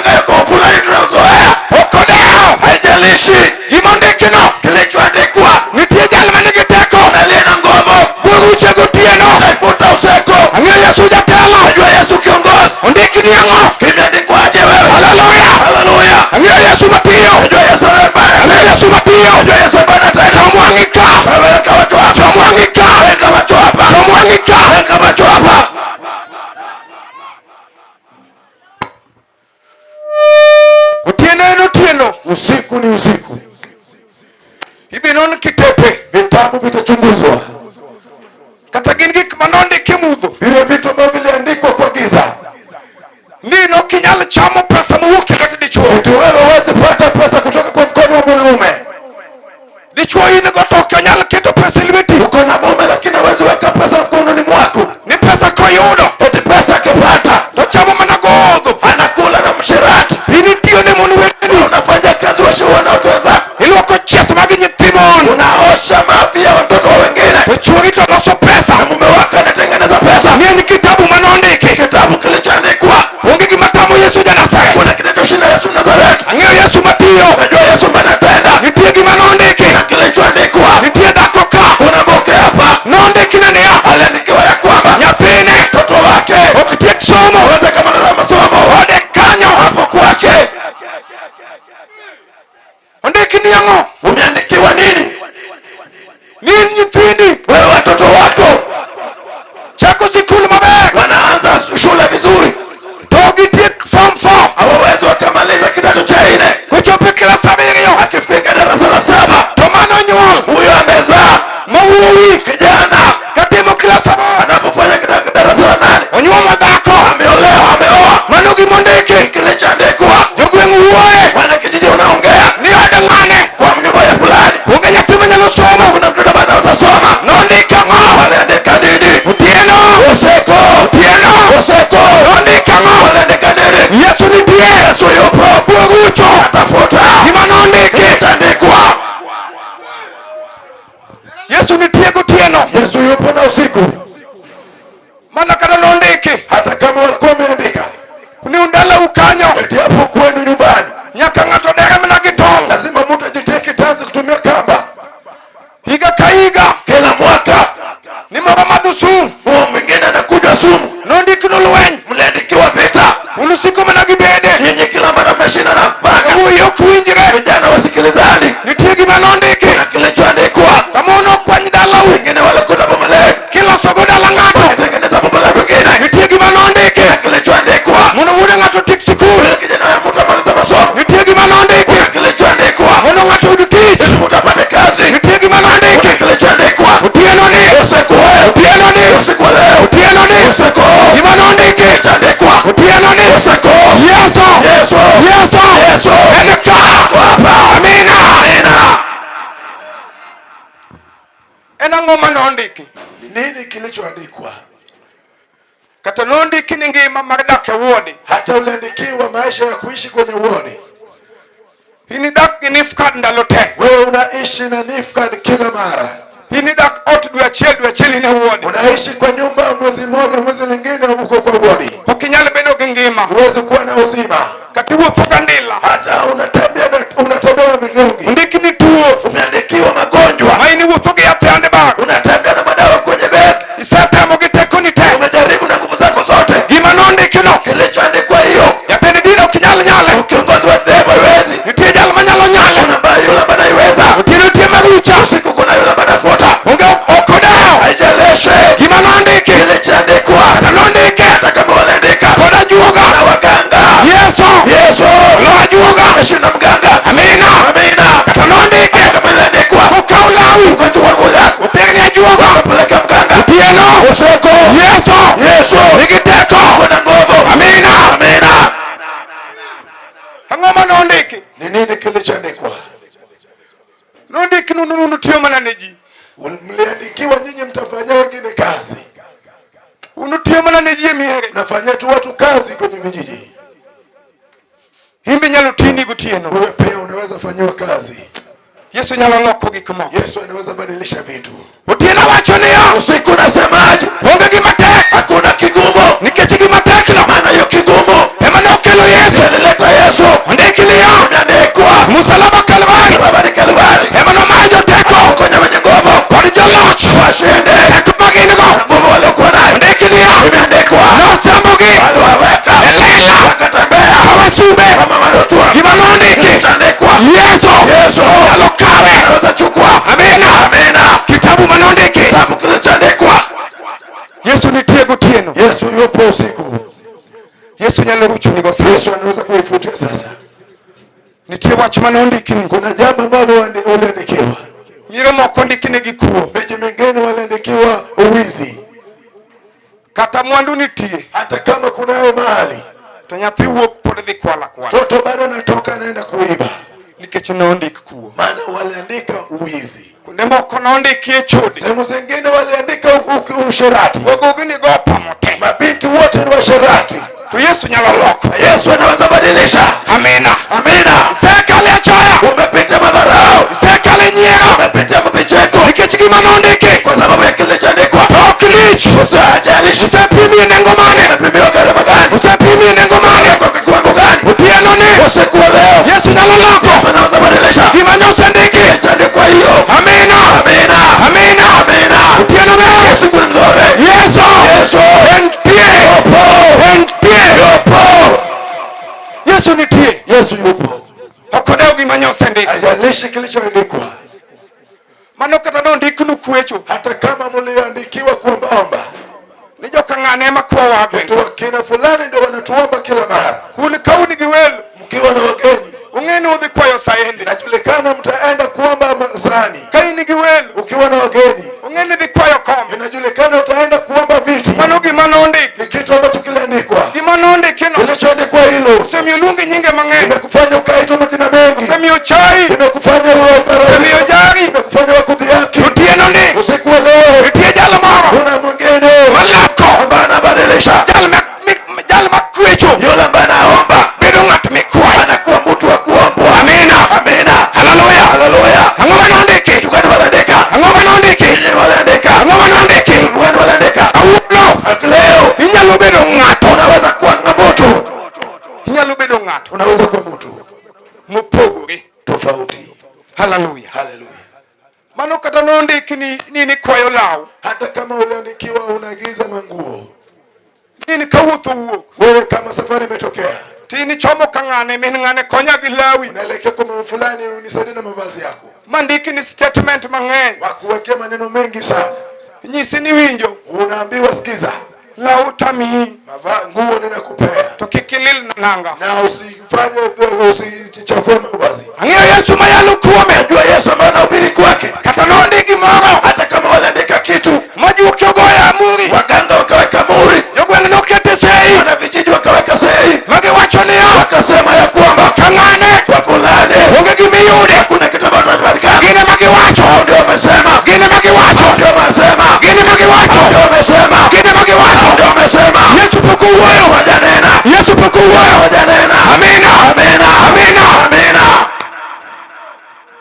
Yesu jatelo. Najua Yesu kiongozi. Ondiki ni ang'o? Kimeandikwaje wewe? Haleluya. Haleluya. Ang'eyo Yesu matiyo. Najua Yesu ambaye. Ang'eyo Yesu matiyo. Najua Yesu ambaye anatenda. Chom wang'i ka. Weka watu hapa. Chom wang'i ka. Weka watu hapa. Chom wang'i ka. Weka macho hapa. Otieno en otieno. Usiku ni usiku. Ibi non kitepe. Vitabu vitachunguzwa. Kata gin gik manondiki e mudho. Vile vitu ambavyo viliandikwa kwa giza. Ni ok inyal chamo pesa mowuok e lwet dichuo. Eti wewe huwezi pata pesa kutoka kwa mkono wa mwanaume. Dichuo in go to ok onyal keto pesa e lweti. Uko na mume lakini huwezi weka pesa mkononi mwako. Ni pesa koyudo Eti pesa akipata to chamo mana godho. anakula na mshirati. In itiyo ne mon weteni. Unafanya kazi washiwa na watu wenzako, Iluoko chieth mag nyithi mon. unaosha mavi ya watoto wa wengine, To chuori to loso pesa. na mume wako anatengeneza pesa. Ni en kitabu manondiki. Kitabu kilichoandikwa, Onge gima tamo Yesu ja Nazareth. kuna kinachoshinda Yesu Nazareti. Ang'eyo Yesu matiyo. Najua Yesu anatenda Nitie gima nondiki. na kilichoandikwa. Nitie dhako ka. Kuna mke hapa Nondiki ne niya. aliandikiwa ya kwamba Nyathine mtoto wake ok tiek somo. aweze kamaliza masomo Ode kanyo. hapo kwake. Ondiki ni ang'o? Umeandikiwa nini? Ni in nyithindi Wewe watoto wako chako sikul maber wanaanza shule vizuri, to gitiek form 4 hawawezi wakamaliza kidato cha nne. kochopo e klas abiriyo Akifika darasa la saba, to mano nyuol huyo amezaa ma wuowi kijana. katimo klas aboro Anapofanya darasa la nane, onyuomo dhako ameolewa, ameoa. mano gimondiki Kilichoandikwa, jogweng' wuoye wana kijiji unaongea ni od ng'ane kwa nyumba ya fulani, onge nyathi manyalo somo kuna mtoto ambaye anaweza soma. nondik ang'o Waliandika nini? otieno Usiku, otieno usiku, nondik ang'o waliandika nini? Yesu nitie Yesu yupo, bworucho tafuta gima nondiki kilichoandikwa. Yesu nitie gotieno Yesu yupo na usiku, mana kata nondiki hata kama walikuwa wameandika ni undalau kanyo eti hapo kwenu nyumbani nyaka ng'ato dere mana gi tol lazima mtu ajitie kitanzi kutumia kamba higa ka higa kila mwaka. ni moro madho sum Huo mwingine anakunywa sumu, nondik nolweny mliandikiwa vita. un usiko mana gi bede Nyinyi kila mara mmeshinda na mpaka wuoyi ok winjre vijana wasikilizani nitie gima nondiki na kilichoandikwa. samoro nokwany dalau Wengine walikuta boma letu kilosogo dala ng'ato wakitengeneza boma la wengine nitie gima nondiki na kilichoandikwa. mondo wuode ng'ato tik sikul Yule kijana wa mtu amaliza masomo nitie gima nondiki na kilichoandikwa. mondo ng'ato oyud tich Ili mtu apate kazi nitie gima nondiki na kilichoandikwa. otieno ni Usiku huu, otieno ni usiku wa leo, otieno ni usiku huu, gima nondiki kilichoandikwa. otieno ni Usiku huu, Yesu Yesu, Yesu Yesu en ka ako hapa. amina Amina. en ang'o manondiki Ni nini kilichoandikwa? kata nondiki ni ngima mar dak e wuode Hata uliandikiwa maisha ya kuishi kwenye uoni. in idak gi nifkad ndalo te Wewe unaishi na nifkad kila mara, in idak ot dwe achiel dwe achiel in e wuode unaishi kwa nyumba mwezi mmoja, mwezi mwingine uko kwa uoni. ok inyal bedo gi ngima Huwezi kuwa na uzima, kata iwuotho gandila hata unatembea na vidonge. ondiki ni tuo Umeandikiwa magonjwa, ma in iwuotho gi yath e handbag unatembea na madawa kwenye begi, isetemo gi tekoni te umejaribu na nguvu zako zote. gima nondikino Kilichoandikwa hiyo, jatend din ok nyal nyale kiongozi wa dhehebu haiwezi. nitie jal manyalo nyale Kuna ambaye yule ambaye anaiweza. otieno tie marucha Usiku kuna yule ambaye anafuta, onge ok odewo haijalishi gima nondiki kilichoandikwa, kata nondike hata kama waliandika kod ajuoga na waganga. Yesu Yesu lo ajuoga ameshinda mganga. amina Amina. kata nondike Kama iliandikwa, kokaw law ukachukua nguo yako oterni ajuoga ukapeleka mganga. otieno Usiku Yesu Yesu nigi teko kuna nguvu. amina Amina. ang'o ma nondiki Ni nini kilichoandikwa? nondiki nununu tiyo mana ne ji Mliandikiwa nyinyi mtafanyia wengine kazi, unutiyo mana ne ji e miere mnafanyia tu watu kazi kwenye vijiji. in be nyalo tini gotieno Wewe pia unaweza fanyiwa kazi. Yesu nyalo loko gik moko Yesu anaweza badilisha vitu. otieno wacho niya Usiku nasemaje? onge gima tek Hakuna kigumu, nikech gima tekno maana hiyo kigumu ema nokelo Yesu alileta Yesu. ondiki niya Imeandikwa musalaba Kalvari msalabani Kalvari, ema nomayo joteko pokonya wenye nguvu kod joloch washinde teko ma gin go nguvu waliokuwa nayo. ondiki niya Imeandikwa usiku, Yesu nyalo ruchonigo sasa. Yesu anaweza kuifutia sasa. Nitie wach mane ondikni. Kuna jambo ambalo uliandikiwa. Miere moko ondiknegi kuo. Miji mingine waliandikiwa uwizi. Kata mwandu nitie. Hata kama kunayo mali, To nyathi wuok pod dhi kwala kwala. mtoto bado anatoka anaenda kuiba, Nikech nondik kuo. maana waliandika uwizi. Kuonde moko nondikie chode. Sehemu zingine waliandika usherati. Wagogi go opamo te. Mabinti wote ni washerati. To Yesu nyalo loko. Yesu anaweza badilisha. Amina. Amina. Isekale achaya. Umepita madharau, Isekale nyiero. umepita vicheko Nikech gima nondiki. kwa sababu ya kilichoandikwa. Ok lich. Usijalishi Osepimi e nengo mane. umepimiwa gharama gani, Osepimi e nengo mane. kwa kiwango gani. Otieno ni. Usiku wa leo Yesu nyalo loko. Yesu anaweza badilisha Gima ne osendiki. kilichoandikwa hiyo. Amina. Amina. Amina. Amina. Otieno ber. Usiku ni mzuri. Yesu. Yesu Entie. yupo, Entie. yupo. Yesu nitie. Yesu yupo, Ok odew gima ne osendiki. haijalishi kilichoandikwa. Mano kata nondiknu kwecho. Hata kama mlioandikiwa kuombaomba, Ni joka ng'ane ema kwawa eti gweng'. wakina fulani ndio wanatuomba kila mara. Un ka un gi welo, Mkiwa na wageni, ung'e ni udhi kwayo saende. inajulikana mtaenda kuomba sahani. Ka in gi welo, Ukiwa na wageni, ung'e ni idhi kwayo kombe. inajulikana utaenda kuomba viti. Mano gima nondiki. Ni kitu ambacho kiliandikwa, Gima nondikino kilichoandikwa hilo osemiyo luongi nyinge mang'eny. imekufanya ukaitwa majina mengi, Osemiyo chai. imekufanya uwe Osemiyo udharauliwa, jari. imekufanya wakudhihaki. Otieno ni Usiku wa leo nitie jal moro kuna mwingine malako ambaye anabadilisha, jal ma jal ma kwecho yule ambaye anaomba bedo ng'at mikwayo. anakuwa mtu wa kuombwa. Amina. Amina. Haleluya. Haleluya. Ang'o manondiki? Kitu gani waliandika? Ang'o manondiki? Nini waliandika? Ang'o manondiki? Kitu gani waliandika? Kawuono Leo inyalo bedo ng'ato. unaweza kuwa na mtu, Inyalo bedo ng'ato unaweza kuwa mtu mopogore. tofauti. Haleluya. Haleluya. Mano kata nondiki ni nikwayo law. Hata kama uliandikiwa unaagiza manguo, Ni kawuoth owuok. wewe kama safari imetokea, To in ichomo ka ng'ane min ng'ane konya gi lawi. unaelekea kwa mama fulani, unisaidie na mavazi yako, Mandiki ni statement mang'eny. wakuwekea maneno mengi sana, Nyisi ni winjo. unaambiwa sikiza, Law tamiyi. mava nguo ninakupea To kik ilil nanga. na usifanye usichafue mavazi. Ang'eyo Yesu mayalo kuome. Najua Yesu ambaye anahubiri kwake, Kata nondik gimoro. hata kama waliandika kitu, Majuok ogoyo amuri. waganga wakaweka muhuri, Jogweng' nokete sei. wana vijiji wakaweka sahihi, Magiwacho niya. wakasema ya kwamba Ka ng'ane. kwa fulani Onge gimiyude. hakuna kitu ambacho tunapatikana. Gin ema giwacho. Hao ndio wamesema, Gin ema giwacho. ndio wamesema, Gin ema giwacho. ndio wamesema, Gin ema giwacho. ndio wamesema. Yesu pok owuoyo. Hawajanena, Yesu pok owuoyo. hawajanena. Amina. Amina, Amina. amina.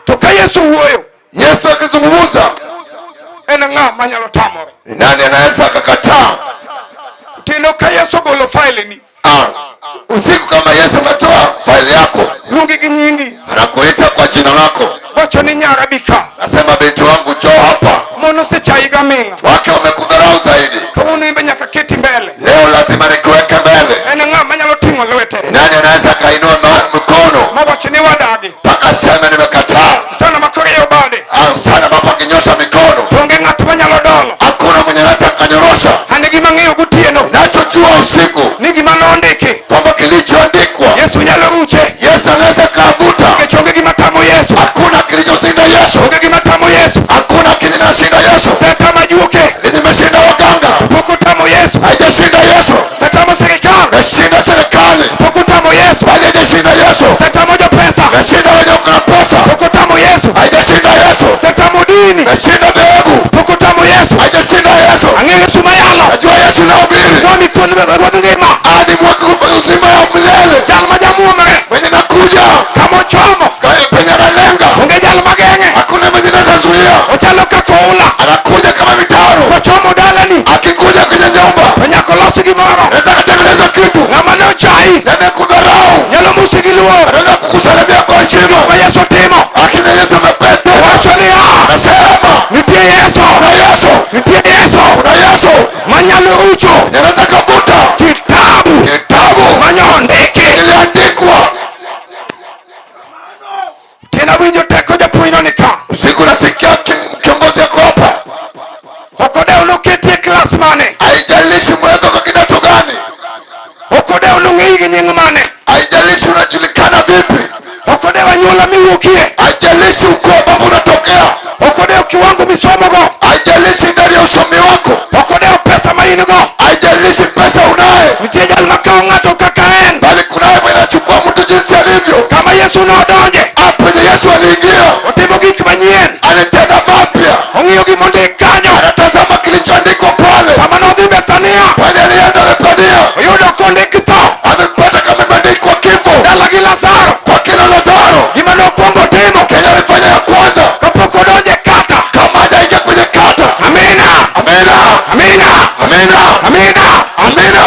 To ka Yesu wuoyo, Yesu akizungumza, en ng'a manyalo tamore? ni nani anaweza akakataa? Otieno ka Yesu ogolo faileni, Ah, usiku kama Yesu ametoa faili yako, luongi gi nyingi, anakuita kwa jina lako, wacho ni nyara bi ka. nasema binti wangu, njoo hapa. Mon osechayi gaming'a. Wake wamekudharau zaidi, Kawuono imbe nyaka keti mbele. leo lazima nikuweke mbele. En ng'a manyalo ting'o lwete Ni nani anaweza akainua mkono mawacho ni wadagi? mpaka aseme nimekataa? Sana makorieyo bade. Au sana ambapo akinyosha mikono, To onge ng'at manyalo dolo. hakuna mwenye anaweza akanyorosha. An gima ang'eyo gotieno Nachojua usiku ni gima nondiki kwamba kilichoandikwa Yesu nyalo ruche. Yesu anaweza akavuta. Nikech onge gima tamo Yesu. Hakuna kilichoshinda Yesu, Onge gima tamo Yesu. hakuna kinachoshinda Yesu. Osetamo ajuoke. Limeshinda waganga, Pok otamo Yesu. haijashinda Yesu. Osetamo sirikal. Meshinda serikali, Pok otamo Yesu. bali haijashinda Yesu. Osetamo jopesa. Meshinda wenye wako na pesa, Pok otamo Yesu. haijashinda Yesu. Osetamo dini. Meshinda dhehebu, Pok otamo Yesu. haijashinda Yesu. Ang'eyo Yesu mayalo. Najua Yesu nahubiri Mwami kuon ruodh ngima. hadi mwaka uzima ya milele, Jal ma jamuomre. mwenye nakuja Kamochomo. penye analenga, Onge jal mageng'e. hakuna mwenye anaweza zuia. Ochalo kaka oula. Anakuja kama mitaro, Kochomo dalani. akikuja kwenye nyumba To nyaka olos gimoro. anaweza kutengeneza kitu Ng'ama ne ochayi. na amekudharau, Nyalo musi gi luor. anaweza kukusalimia kwa heshima, Ma Yesu timo. lakini Yesu amependa. Wacho niya. Anasema Nitie Yesu. kuna Yesu, Nitie Yesu. kuna Yesu Manyalo rucho. anaweza kavuta Kitabu. kitabu Manyondiki. kiliandikwa. Tena winjo teko japuonjno ni ka. Usiku nasikia kiongozi yako hapa, Ok odew noketie klas mane. haijalishi mweko kwa kidato gani, Pesa unaye, Nitie jal makawo ng'ato kaka en. bali kunaye mwenye anachukua mtu jinsi alivyo. Kama Yesu nodonje, Penye Yesu aliingia, otimo gik manyien. alitenda mapya, Ong'iyo gimondik kanyo. anatazama kilichoandikwa pale. Sama nodhi Bethania, Pale alienda Bethania, oyudo kondik tho. amepata kama imeandikwa kifo Dala gi Lazaro. kwa kina Lazaro. Gima nokwongo timo Kenya alifanya ya kwanza kapok odonje kata. kama hajaingia kwenye kata. Amina. Amina, Amina. amina, Amina. amina.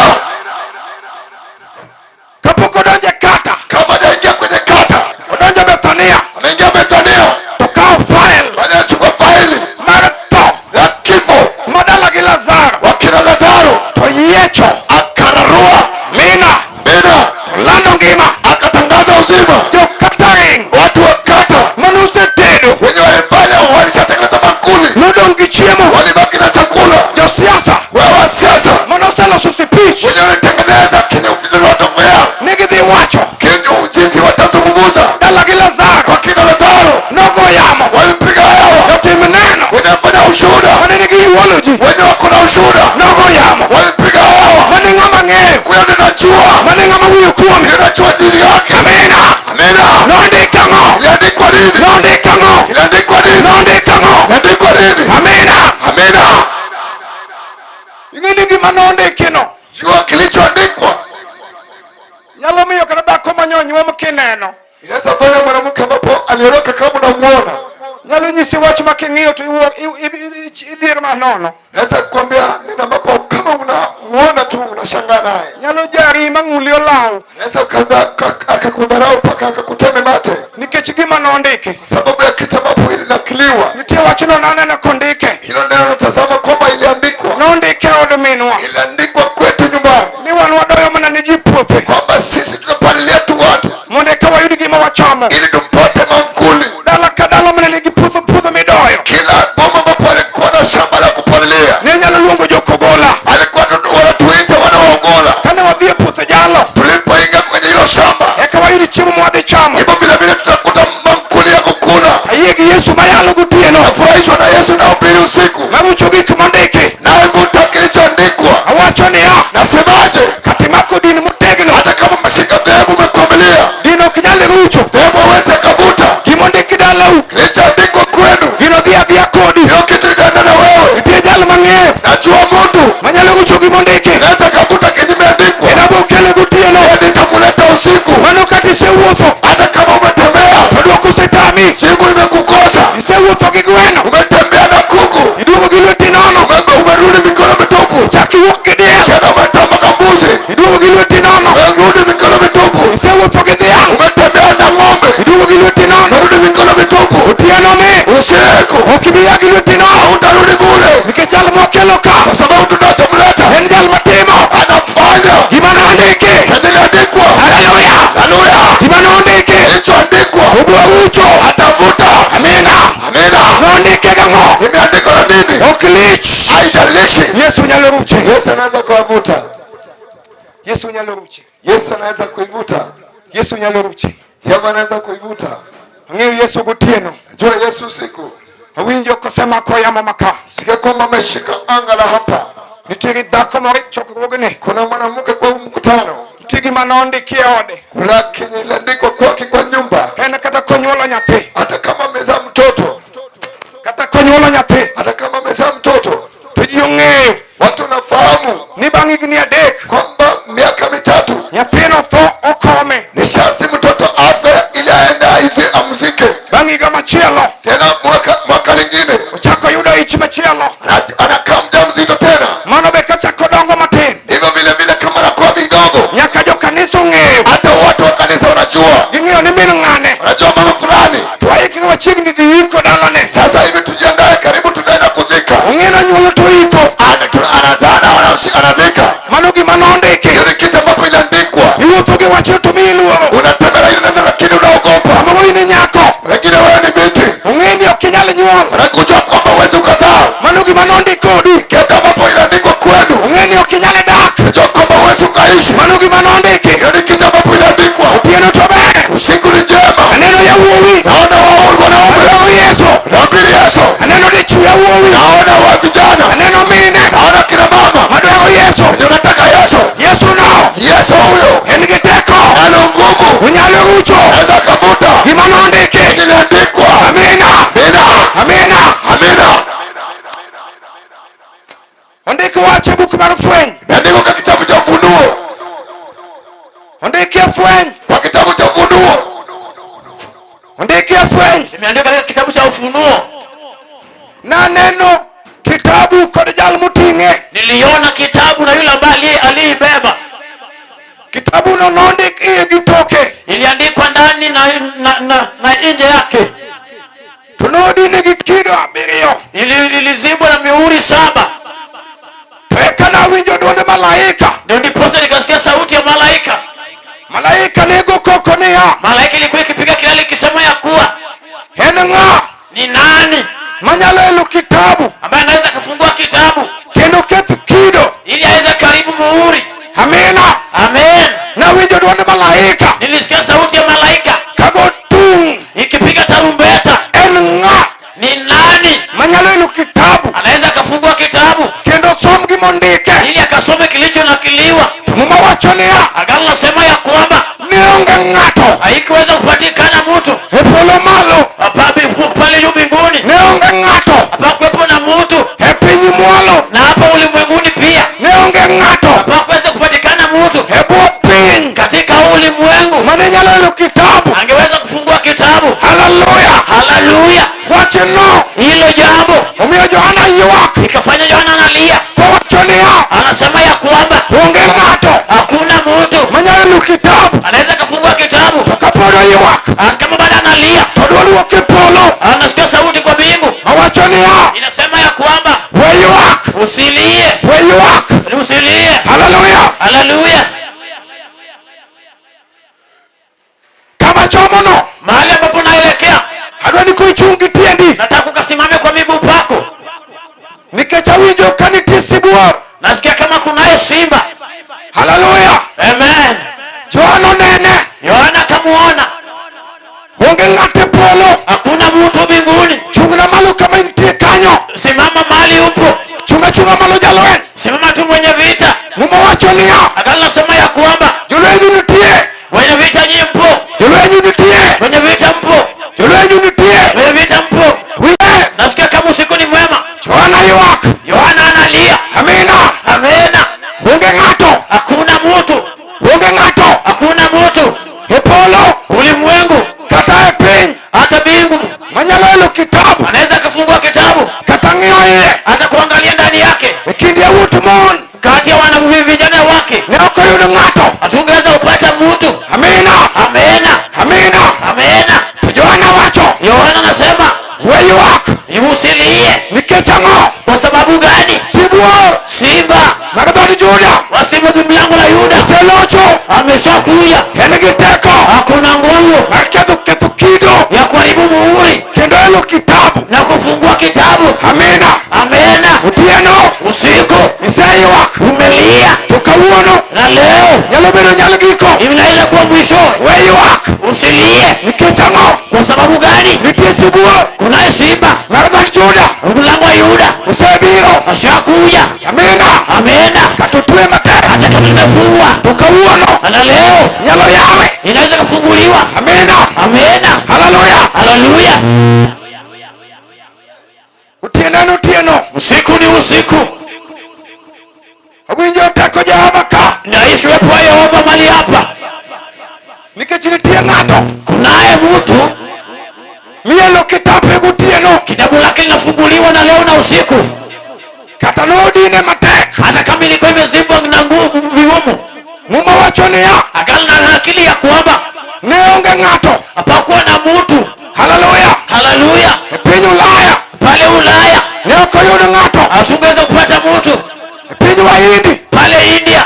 Kapok odonje kata. Kama hajaingia kwenye kata, Odonjo Bethania. ameingia Bethania, To kawo file baada achukua faili mar tho ya kifo ma dala gi Lazaro. wa kina Lazaro, To yiecho. akararua. Amina. Amina, To lando ngima. akatangaza uzima. Jo catering Watu wa kata manosetedo wenye walifanya walishatengeneza mankuli, nodong' gi chiemo. walibaki na chakula. Josiasa Wewe wa siasa manoseloso speech wenye walitengeneza kinyuongea ne gidhi wacho kinyu jinsi watazungumza dala gi Lazaro kwa kina Lazaro, nogo yamo. walipiga hewa. Jotim neno Wenye wafanya ushuhuda, mane nigi eulogy wenye wako na ushuhuda nogo yamo. walipiga hewa. Mane ng'ama ng'eyo. Huyo ninajua, Mane ng'ama wiyo kuome. ninajua jili yake. Amina. Amina. Nondik ang'o? Iliandikwa nini? Nondik ang'o? Iliandikwa nini? Nondik ang'o? Iliandikwa nini? Amina. Amina. Ing'e ni gima nondikino Jua kilichoandikwa nyalo miyo kata dhako manyonyuom kineno inaweza fanya mwanamke ambapo aliondoka kama unamuona, nyalo nyisi wach ma king'iyo to idhier manono. naweza kukwambia neno ambapo kama unamuona tu unashangaa naye, Nyalo jari mang'uli olaw naweza akakudharau mpaka akakuteme mate nikech gima nondiki. kwa sababu ya kitu ambapo ilinakiliwa. Nitie wachno naneno kondike. Hilo neno natazama kwamba iliandikwa, Nondike e od minwa iliandikwa kwetu nyumbani ni wan wadoyo mana ne ji puothe kwamba sisi tunapalilia tu watu mondo eka wayud gima wachamo. ili tupate mankuli. Dala ka dala mana nigi puodho puodho midoyo. Kila boma ambapo alikuwa na shamba la kupalilia, Ne nyalo luongo jokogola. alikuwa wanatuita wana wa Ogola. Kane wadhi e puoth jalo Tulipoingia kwenye hilo shamba, eka wayud chiemo mwadhi chamo. hivyo vile vile tutakuta mankuli ya kukula. Ayie gi Yesu mayalo gotieno Nafurahishwa na Yesu na ubiri usiku, marucho gik mondiki. nayevuta kilichoandikwa. Awacho niya, Nasemaje? katimako din motegno Hata kama umeshika dhehebu umekwamilia, din ok nyal rucho. dhehebu hawezi akavuta Gimondiki dalau kilichoandikwa kwenu. gino dhi adhiya kodi. Hiyo kitu itaenda na wewe. Nitie jal mang'eyo Najua mtu manyalo rucho gimondiki. naweza kavuta kenye imeandikwa, En abokele gotieno. yeye nitamuleta usiku. Mano kata isewuotho Hata kama umetembea, to dwoko osetami. jibu imekukosa. Isewuotho gi gweno Umetembea na kuku, iduogo gi lweti nono. Umerudi mikono mitupu. Chak iwuok gi diel Tena umetamba kambuzi, iduogo gi lweti nono. umerudi mikono mitupu. Isewuotho gi dhiang' Umetembea na ng'ombe, iduogo gi lweti nono. umerudi mikono mitupu. Otieno ni Usiku ok ibi ya gi lweti nono hautarudi bure, nikech jal mwakelo ka kwa sababu tunachomleta en jal matimo anafanya gima nondiki. kenye iliandikwa. Haleluya! Haleluya! Gima nondiki Kilichoandikwa obiro rucho. atavuta. Amina. Amina. Nondike gang'o? Imeandikwa na nini? Ok lich. Haijalishi. Yesu nyalo ruche. Yesu anaweza kuwavuta. Yesu nyalo ruche. Yesu anaweza kuivuta. Yesu nyalo ruche. Yeye anaweza kuivuta. Ang'eyo Yesu gotieno. Jua Yesu usiku. Awinjo kosema koyamo maka. Sikia kwamba ameshika anga la hapa. Nitie gi dhako moro e chokruogni. Kuna mwanamke kwa huu mkutano. Nitie gima nondiki e ode. Kuna kenye iliandikwa kwake kwa nyumba. En kata konyuolo nyathi. Hata kama amezaa mtoto, Kata konyuolo nyathi. hata kama amezaa mtoto, To ji ong'eyo watu wanafahamu ni bang' higni adek kwamba miaka mitatu nyathino tho okome. ni sharti mtoto afe ili aende aizi amzike. Bang' higa machielo Tena mwaka lingine ochako yudo ich machielo. Anakaa mjamzito tena. Mano be kachako dongo matin. Hivyo vile vile kama anakuwa midogo, Nyaka jokanisa ong'eyo. hata watu wa kanisa wanajua, Ging'eyo ni min ng'ane. wanajua mama fulani. To waikre machiegni dhi iko dalane. Sasa hivi tujiandae, karibu tunaenda kuzika. Ong'e nonyuolo to iko. Anazaa na anazika. Mano gima nondiki. Hiyo ni kitu ambapo iliandikwa. Iwuotho gi wachno to miyi luoro. Unatembea ile neno lakini unaogopa. Samoro in e nyako. Wengine wewe ni binti, Ong'e ni ok inyal nyuol. wanakujua kwamba huwezi ukazaa. Mano gima nondik kodi. Kitu ambapo iliandikwa kwenu, Ong'e ni ok inyal dak. unajua kwamba huwezi ukaishi. Mano gima nondiki. Hiyo ni kitu ambapo iliandikwa. Otieno to ber. Usiku ni njema, Aneno yawuowi. naona wao wanaume, Aneno Yesu. nahubiri Yesu, Aneno dichwo yawuowi. naona wa vijana, Aneno mine. naona kina mama Madwaro Yesu. wenye wanataka Yesu. Nasikia sauti ya malaika. Malaika nego koko niya, Malaika ilikuwa ikipiga kelele ikisema ya kuwa en ng'a ni nani manyalo elo kitabu ambaye anaweza kufungua kitabu kendo keth kido? ili aweze karibu muhuri. Amina. Amen. Nawinjo dwond malaika Nilisikia sauti ya malaika kago tung', ikipiga tarumbeta, en ng'a ni nani manyalo elo kitabu anaweza akafungua kitabu kendo som gimondike? ili akasome kilichonakiliwa? To Muma wacho niya, Agano nasema ya kwamba ne onge ng'ato haikuweza kupatikana mtu e polo malo, pale juu mbinguni, ne onge ng'ato hapakuwepo na mtu e piny mwalo, na hapa ulimwenguni pia ne onge ng'ato hapakuweza kupatikana mtu e bwo piny katika ulimwengu mane nyalo elo kitabu. angeweza kufungua kitabu. Haleluya! Haleluya! Wachno Hilo jambo omiyo Johana ywak ikafanya Yohana analia, kowacho niya, anasema ya kwamba onge ng'ato hakuna mtu manyalo elo kitabu. anaweza kafungua kitabu. To kapod oywak, Kama bado analia, to dwol wuok e polo anasikia sauti kwa mbingu mawacho niya, inasema ya kwamba we ywak, usilie, we ywak. usilie. Haleluya! Haleluya! Kama chomono Mahali ambapo naelekea, adwa ni kuichung' gi tiendi nataka ukasimame kwa miguu pako. nikech awinjo ka nitie sibuor. Nasikia kama kunaye simba. Haleluya! Amen. Johana onene, Yohana akamuona, onge ng'ato e polo. hakuna mtu mbinguni. Chung'na malo kama intie kanyo, Simama mahali upo, chung' achung'a malo jalweny. simama tu mwenye vita. Muma wacho niya, Agano nasema ya kwamba jolweny nitie, wenye vita nyinyi mpo, jolweny nitie, wenye vita mpo, jolweny nitie. wenye vita mpo. Winje, Nasikia kama usiku ni mwema. Johana ywak. Yohana analia, Amina. amena. Onge ng'ato, Hakuna mtu, onge ng'ato hakuna mtu e polo ulimwengu kata e piny hata mbingu manyalo elo kitabu anaweza akafungua kitabu kata ng'iyo iye. hata kuangalia ndani yake. E kind yawuot mon Kati ya wana vijana wake ne ok oyud ng'ato. hatungeweza kupata mtu. Amina, Amena, amina. amena. To Johana wacho, Yohana anasema we ywak usilie. nikech ang'o? Kwa sababu gani? Sibuor Simba mag dhood Juda wa simba mlango la Yuda oselocho, ameshakuja, en gi teko hakuna nguvu mar ketho kido ya kuharibu muhuri kendo elo kitabu. na kufungua kitabu. Amina. Amena. Otieno Usiku iseywak, umelia to kawuono na leo nyalo bedo nyal giko. inaweza kuwa mwisho. We ywak Usilie. nikech ang'o? Kwa sababu gani? Nitie sibuor Kunaye simba mar dhood Juda mlango wa Yuda osebiro. ashakuja. Amina. Amena. Kata otwe matek, Hata kama imefungwa to kawuono na leo nyalo yawe. inaweza kufunguliwa. Amina. Amena. Haleluya. Haleluya. Otieno en otieno. Usiku ni usiku. Awinjo teko Jehova ka Naishi uwepo wa Yehova mahali hapa. nikech nitie ng'ato Kunaye mtu mielo kitape gotieno kitabu lake linafunguliwa na leo na usiku, kata nodine matek. hata kama ilikuwa imezibwa na nguvu vigumu. Muma wacho niya, Agano na akili ya kwamba ne onge ng'ato. hapakuwa na mtu. Haleluya. Haleluya. E piny Ulaya Pale Ulaya ne ok oyud ng'ato. hatungeweza kupata mtu. E piny Wahindi Pale India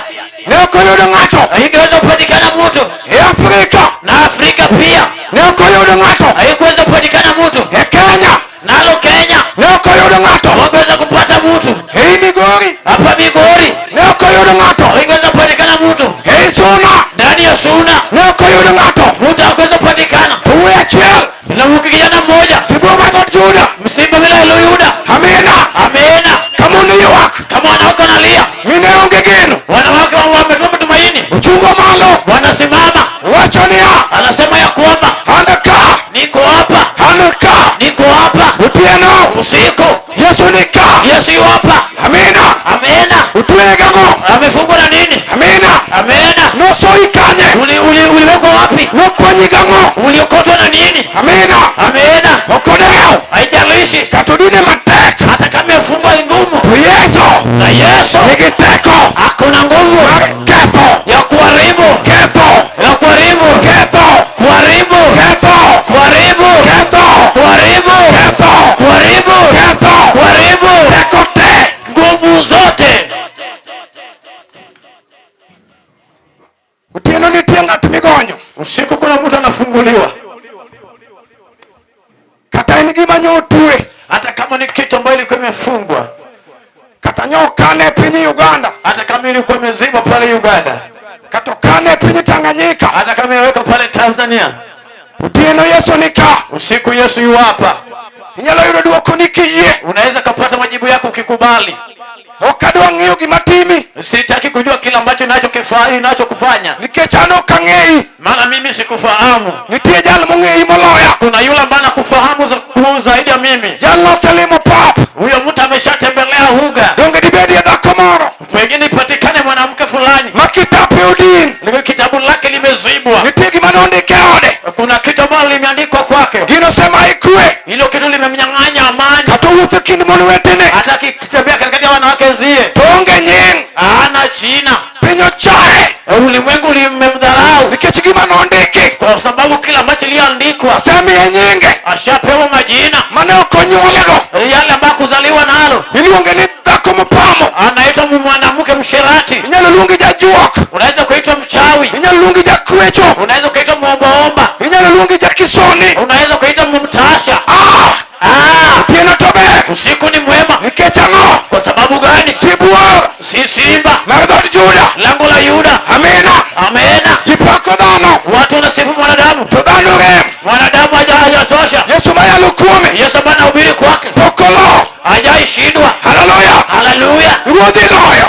ne ok oyud ng'ato. haingeweza kupatikana mtu, E Afrika na Afrika pia ne ok oyud ng'ato. haikuweza kupatikana mtu, E Kenya nalo Kenya ne ok oyud ng'ato. hawangeweza kupata mtu. Ei Migori Hapa Migori ne ok oyud ng'ato. haingeweza kupatikana mtu, Ei Suna ndani ya Suna ne ok oyud ng'ato. mtu hakuweza kupatikana. To wuoyi achiel, Na kijana mmoja sibuor mar dhood Juda. msimba bila ilo Yuda, Amina. amena. Ka mon ywak Kama wanawake wanalia, mine onge geno. wanawake wametoa matumaini, Ochungo malo wanasimama. wacho niya, Anasema ya kwamba an ka, niko hapa, an ka. niko hapa Otieno usiku. Yesu ni ka. Yesu yu hapa, Amina. amena. Otweye gang'o? Amefungwa na nini? Amina. Amena. Nosoi kanye? Uliwekwa wapi? Nokwanyi gang'o? Uliokotwa na nini? Amina. Amena. Ok odewo Haijalishi kata odine matek, hata kama imefungwa ngumu, to Yesu na Yesu nigi teko hakuna nguvu mar ketho, ya kuharibu, ketho, ya kuharibu, ketho, kuharibu, ketho, kuharibu, ketho, kuharibu, ketho, kuharibu, ketho, kuharibu teko te. nguvu zote. Usiku kuna mtu anafunguliwa. Kata en gima nyotwe. Hata kama ni kitu ambayo ilikuwa imefungwa. Kata nyokane piny Uganda. Hata kama ilikuwa imezibwa pale Uganda. Kata okane piny Tanganyika. Hata kama imewekwa pale Tanzania. Otieno Yesu ni ka. Usiku Yesu yu hapa. Inyalo yudo dwoko ni kiyie. Unaweza kupata majibu yako ukikubali. Ok adwa ng'eyo gima timi. Sitaki kujua kila ambacho ninachokufanya. Nikech an ok ang'eyi. Maana mimi sikufahamu. Nitie jal mong'eyi moloya. Kuna yule ambaye anakufahamu zaidi ya mimi. Jalno oselimo pap. Huyo mtu ameshatembelea uga. Donge dibedie dhako moro. Pengine ipatikane mwanamke fulani. Ma kitape odin. Lile kitabu lake limezibwa. Nitie gima nondike e ode. Kuna kitu ambacho limeandikwa kwake. Gino sema ikwe. Hilo kitu limemnyang'anya amani. Kata owuotho e kind mon wetene. Hata akitembea katikati ya wanawake wenzie. To onge nying. Hana jina. Piny ochaye. Ulimwengu limemdharau. Nikech gima nondiki. Kwa sababu kila ambacho iliandikwa. Osemiye nyinge. Ashapewa majina. Mane ok onyuolego. Yale ambayo kuzaliwa nalo. Iluonge ni dhako mopamo. Anaitwa mwanamke msherati. Inyalo luongi jajuok. Unaweza kuitwa mchawi. Inyalo luongi jakwecho. Unaweza kuitwa muombaomba. Inyalo luongi jakisoni. Unaweza kuitwa mtasha. Ah! Ah! Otieno to ber. Usiku ni mwema. Nikech ang'o? Kwa sababu gani? Sibuor. Si simba. Mar dhood Juda. Lango la Yuda. Amina. Amena. Ji pako dhano. Watu wanasifu mwanadamu. To dhano rem. Mwanadamu hajatosha. Yesu mayalo kuome. Yesu ambaye anahubiri kwake. Pok olo. Hajaishindwa. Haleluya. Haleluya. Ruodhi loyo.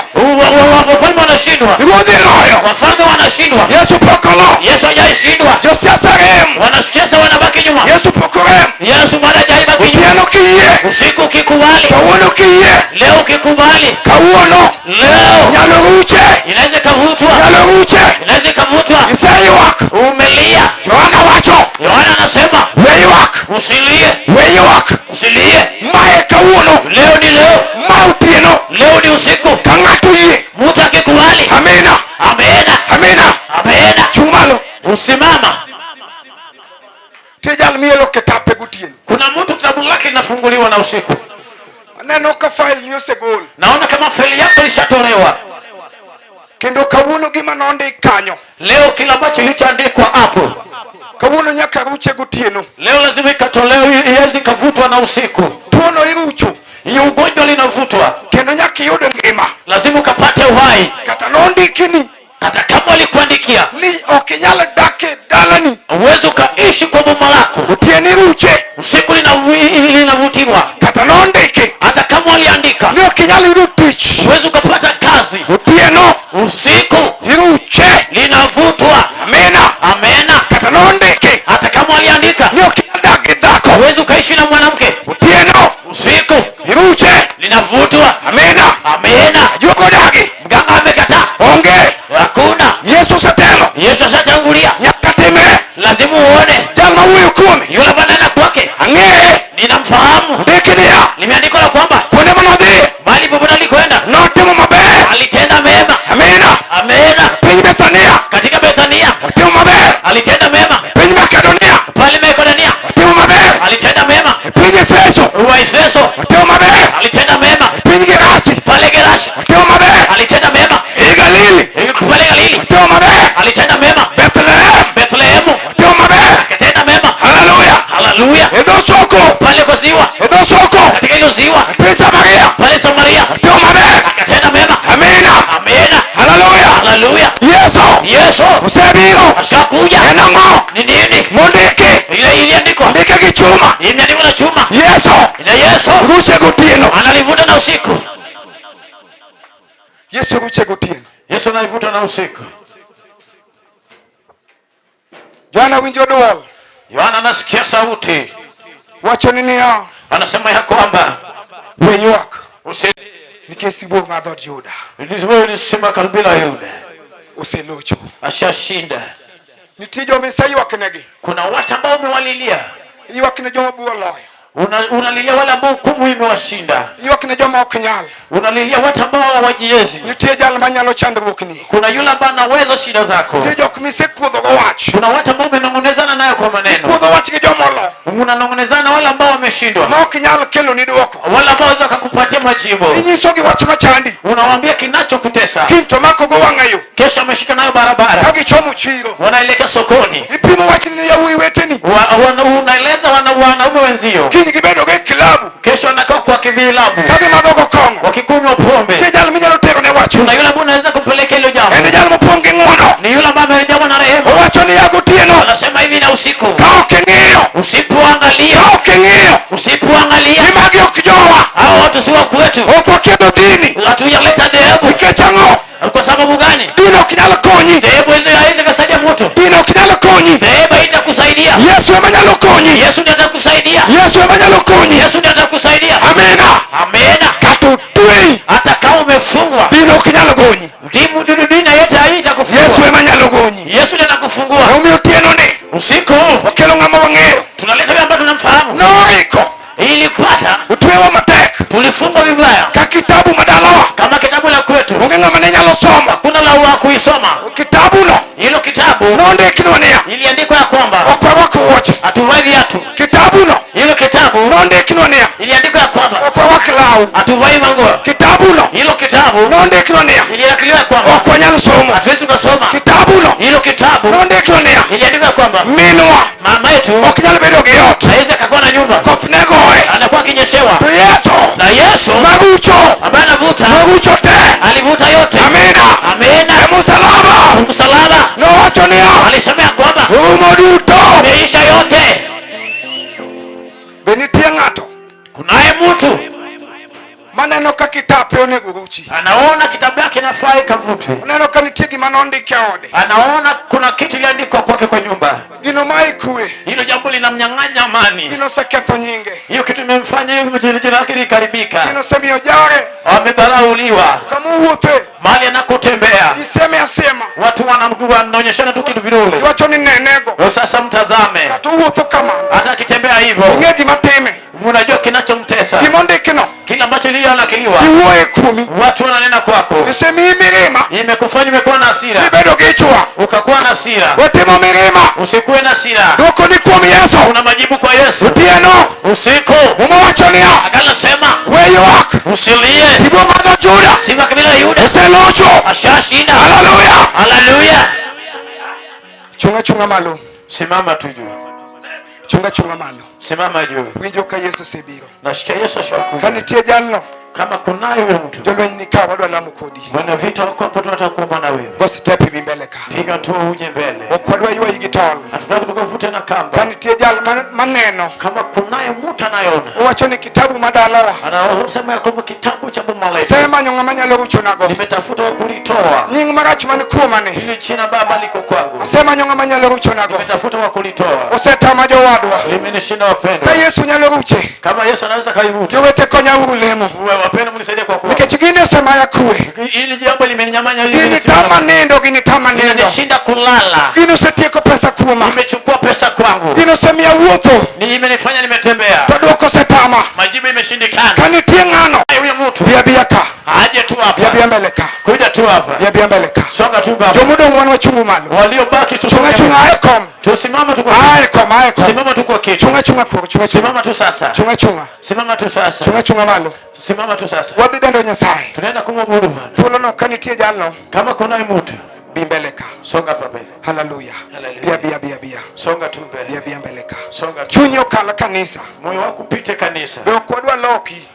Wafalme wanashindwa. Ruodhi loyo. Wafalme wanashindwa. Yesu pok olo. Yesu hajaishindwa. Josiasa rem. Wanasiasa wanabaki nyuma. Yesu pok orem. Yesu bado hajaibaki nyuma. Otieno kiyie. Usiku ukikubali. Kawuono kiyie. Leo ukikubali. Kawuono. Leo Nyalo ruche. inaweza ikavutwa. Nyalo ruche. Inaweza ikavutwa. Iseywak. Umelia. Johana wacho. Yohana anasema We ywak. usilie, We ywak. usilie. Mae kawuono. Leo ni leo, Ma otieno. leo ni usiku. Ka ng'ato oyie. Mtu akikubali, Amina. amena, Amina. amena. Chung' malo. Usimama. Nitie jal mielo kitape gotieno. Kuna mtu kitabu lake linafunguliwa na usiku. Aneno ka file ni osegol. Naona kama faili yako ilishatolewa. Kendo kawuono gima nondik kanyo. Leo kila ambacho kilichoandikwa hapo, Kawuono nyaka ruche gotieno. leo lazima ikatolewe, iweze ikavutwa na usiku. Tuono irucho. Hiyo ugonjwa linavutwa, Kendo nyaka iyud ngima. lazima ukapate uhai, Kata nondiki ni hata kama walikuandikia ni ok inyal dak e dalani. uwezi ukaishi kwa boma lako. Otieno iruche. Usiku linavutiwa, Kata nondiki hata kama waliandika ni ok inyal yudo tich. uwezi ukapata kazi. Otieno Usiku iruche. linavutwa. Amina. Amena. Kata nondiki Hata kama waliandika ni ok inyal dak gi dhako. uwezi ukaishi na mwanamke. Otieno Usiku iruche. linavutwa. Amina. Amena. Ajuoga odagi. Mganga amekataa, Onge. hakuna. Yesu osetelo. Yesu ashatangulia, Nyaka timre. lazima uone Jal mawuoyo kuome. yule banana kwake. Ang'eye. Ninamfahamu, Ondiki niya. limeandikwa la kwamba Kuonde manodhiye. mahali popote alikwenda Notimo maber. alitenda mema. Amina. Amena. Piny Bethania. Katika Bethania Otimo maber. alitenda mema, Piny Makedonia. pale Makedonia Otimo maber. alitenda mema, Piny Efeso. wa Efeso Otimo maber. alitenda mema, Piny Gerasi. pale Gerasi Otimo maber. alitenda mema, I Galili. pale Galili Otimo maber. alitenda mema, Bethlehem. Bethlehemu Otimo maber. akatenda mema. Haleluya. Haleluya! E dho soko. Pale kwa ziwa, E dho soko. katika hilo ziwa Piny Samaria. pale Samaria Otimo maber. akatenda mema. Amina. Amena. Haleluya. Haleluya! Yesu. Yesu Osebiro. ashakuja. En ang'o? Ni nini Mondiki. ile iliandikwa? Ndike gi chuma. Imeandikwa na chuma. Yesu. Na Yesu Ruche gotieno. analivuta na usiku. Yesu ruche gotieno. Yesu analivuta na usiku. Johana winjo dwol. Yohana anasikia sauti, Wacho ni niya. anasema ya kwamba We ywak. usi Nikech sibuor mar dhood Juda wewe ni simba kabila Yuda oselocho. ashashinda. Nitie joma iseywaknegi. Kuna watu ambao umewalilia, Iywakne joma bura loyo. Unalilia wale ambao hukumu imewashinda. Ywak ne joma ok nyal. Unalilia watu ambao hawajiwezi. Nitie jal manyalo chandruokni. Kuna yule ambaye anaweza shida zako. Nitie jok misekuodhogo wach. Kuna watu ambao umenong'onezana nayo kwa maneno. Kuodho wach gi jomolo. Unanong'onezana wale ambao wameshindwa, Ma ok nyal keloni dwoko. wale ambao waweza kukupatia majibu. Inyisogi wach machandi. Unawaambia kinachokutesa. Kiny to makogo wang'ayo. Kesho ameshika nayo barabara, Ka gichomo chiro. wanaelekea sokoni. Ipimo wachni ne yawuoyi weteni. Unaeleza wanaume wenzio. Kiny gibedo go e klabu. Kesho wanakaa kwa kivilabu Ka gimadhogo kong'o. wakikunywa pombe. Nitie jal minyalo tero ne wachni. Kuna yule ambaye unaweza kumpelekea hilo jambo, En jal mopong' gi ng'wono. ni yule ambaye amejawa na rehema. Owacho ni ya gotieno. Anasema hivi na usiku, Ka ok ing'iyo. usipoangalia, Ka ok ing'iyo. usipoangalia, Ni magi ok jowa. hao watu si wa kwetu, Ok wakedo dini. hatujaleta dhehebu. Nikech ang'o? Kwa sababu gani? Dini ok nyal konyi. Dhehebu hizo haiwezi kusaidia mtu, Dini ok nyal konyi. dhehebu haitakusaidia. Yesu ema nyalo konyi. Yesu ndiye atakusaidia, Yesu ema nyalo konyi. Yesu ndiye atakusaidia. Amina. Amina. Kata otweyi. Hata kama umefungwa, Dini ok nyal gonyi. dini yote haitakufungua. Yesu ema nyalo gonyi. Yesu ndiye anakufungua. Omiyo otieno ni Usiku huu wakelo ng'ama wang'eyo. tunaleta yule ambaye tunamfahamu. Noiko. Ili kupata Otwewa matek. tulifungwa vibaya, Ka kitabu madalawa. kama kitabu la kwetu Onge ng'ama ne nyalo somo. hakuna la wa kuisoma. Kitabuno Hilo kitabu nondiknwa niya. iliandikwa ya kwamba Ok warwak wuoche. hatuvai viatu. Kitabuno Hilo kitabu nondiknwa niya. iliandikwa ya kwamba Ok warwak law. hatuvai manguo. Kitabuno Hilo kitabu nondiknwa niya. iliandikwa ya kwamba Ok wanyal somo. hatuwezi kusoma. Kitabuno Hilo kitabu nondiknwa niya. iliandikwa ya kwamba Minwa mama yetu ok nyal bedo gi ot. hawezi akakuwa na nyumba, Koth ne goye. anakuwa akinyeshewa. To Yesu Na Yesu marucho ambaye anavuta marucho te. alivuta yote. Amina. Amina. E musalaba Msalaba nowacho niya. alisema ya kwamba Rumo duto. imeisha yote. Be nitie ng'ato Kunaye mtu maneno ka kitape onego ruchi. anaona kitabu yake inafaa ikavutwe, Oneno ka nitie gima nondiki e ode. anaona kuna kitu iliandikwa kwake kwa nyumba. Gino ma ikwe. Hilo jambo linamnyang'anya amani. Gino oseketho nyinge. Hiyo kitu imemfanya hiyo jina lake likaribika, Gino osemiyo jare. amedharauliwa Kama owuothe. mahali anakotembea. Iseme asema. Watu wanaonyeshana tu kitu vidole. Iwacho ni nenego. Sasa mtazame, Kata owuotho kamano. hata akitembea hivyo, Ing'e gima time. unajua kinachomtesa, Gima ondikno. kile ambacho iliyoanakiliwa. Iwuoye kuomi. Watu wananena kwako, Isemiyi mirima. imekufanya umekuwa na hasira, Ibedo gi ich wang'. ukakuwa na hasira. Watimo mirima. Usikuwe na hasira, Dwoko ni kuom Yesu. kuna majibu kwa Yesu. Otieno. Usiku Muma wacho niya. agano sema We ywak. usilie, Sibuor mar dhood Juda. simba kabila la Yuda Oselocho. ashashinda. Haleluya. Haleluya! Chunga chunga malo. Simama tu juu, Chunga chunga malo. simama juu. Winjo ka Yesu osebiro. Nasikia Yesu Ka ashakuja. nitie jalno, Kama kunaye huyo mtu jolweny ni ka wadwa lamo kodi. mwana vita wako hapo, tunataka kuomba na wewe, Go step ibi mbele ka. piga tu uje mbele, Ok wadwa ywayi gi tol. hatutaki tukavute na Ka kamba. nitie jal maneno, Kama kunaye mtu anayeona owacho ni kitabu madalawa. anasema ya kwamba kitabu cha boma letu Semanyo ng'ama nyalo ruchonago. nimetafuta wa kulitoa Nying marach man kuomani. ili jina Baba liko kwangu, Asemanyo ng'ama nyalo ruchonago. nimetafuta wa kulitoa, Osetama jowadwa. limenishinda wapendwa. Ka Yesu nyalo ruche, Kama Yesu anaweza kaivuta, jowete konya uru lemo. uwe wapendwa, mnisaidie kwa kuwa Nikech gini osemaya kwe. hili jambo limenyamanya, Gini tama nindo, gini tama nindo. limenishinda kulala, Gini osetieko pesa kuoma. imechukua pesa kwangu, Gini osemiya wuotho. ni imenifanya nimetembea, To dwoko osetama. majibu imeshindikana. Ka nitie ng'ano, Huyo mtu bi abiya ka. aje tu Bi hapa, abiya mbele ka. kuja tu hapa, Bi abiya mbele ka. songa tu baba, Jomodong' wan wachungu malo. waliobaki Chunga chunga ae kom. tusimame tu kwa kiti, Ae kom, ae kom. simama tu kwa kiti, Chunga chunga koro, chunga chunga. simama tu sasa, Chunga chunga. simama tu sasa, Chunga chunga malo. simama tu sasa. Wadhi dendo Nyasaye. Tunaenda kumwabudu Bwana. Thuolono ka nitie jalno, Kama kunaye mtu, bi mbele ka. songa hapa mbele, Haleluya. Haleluya. Bia bia bia bia. songa tu Bia mbele, bia mbele ka. songa tu. Chunyi okal kanisa. Moyo wako upite kanisa. Be ok wadwa loki.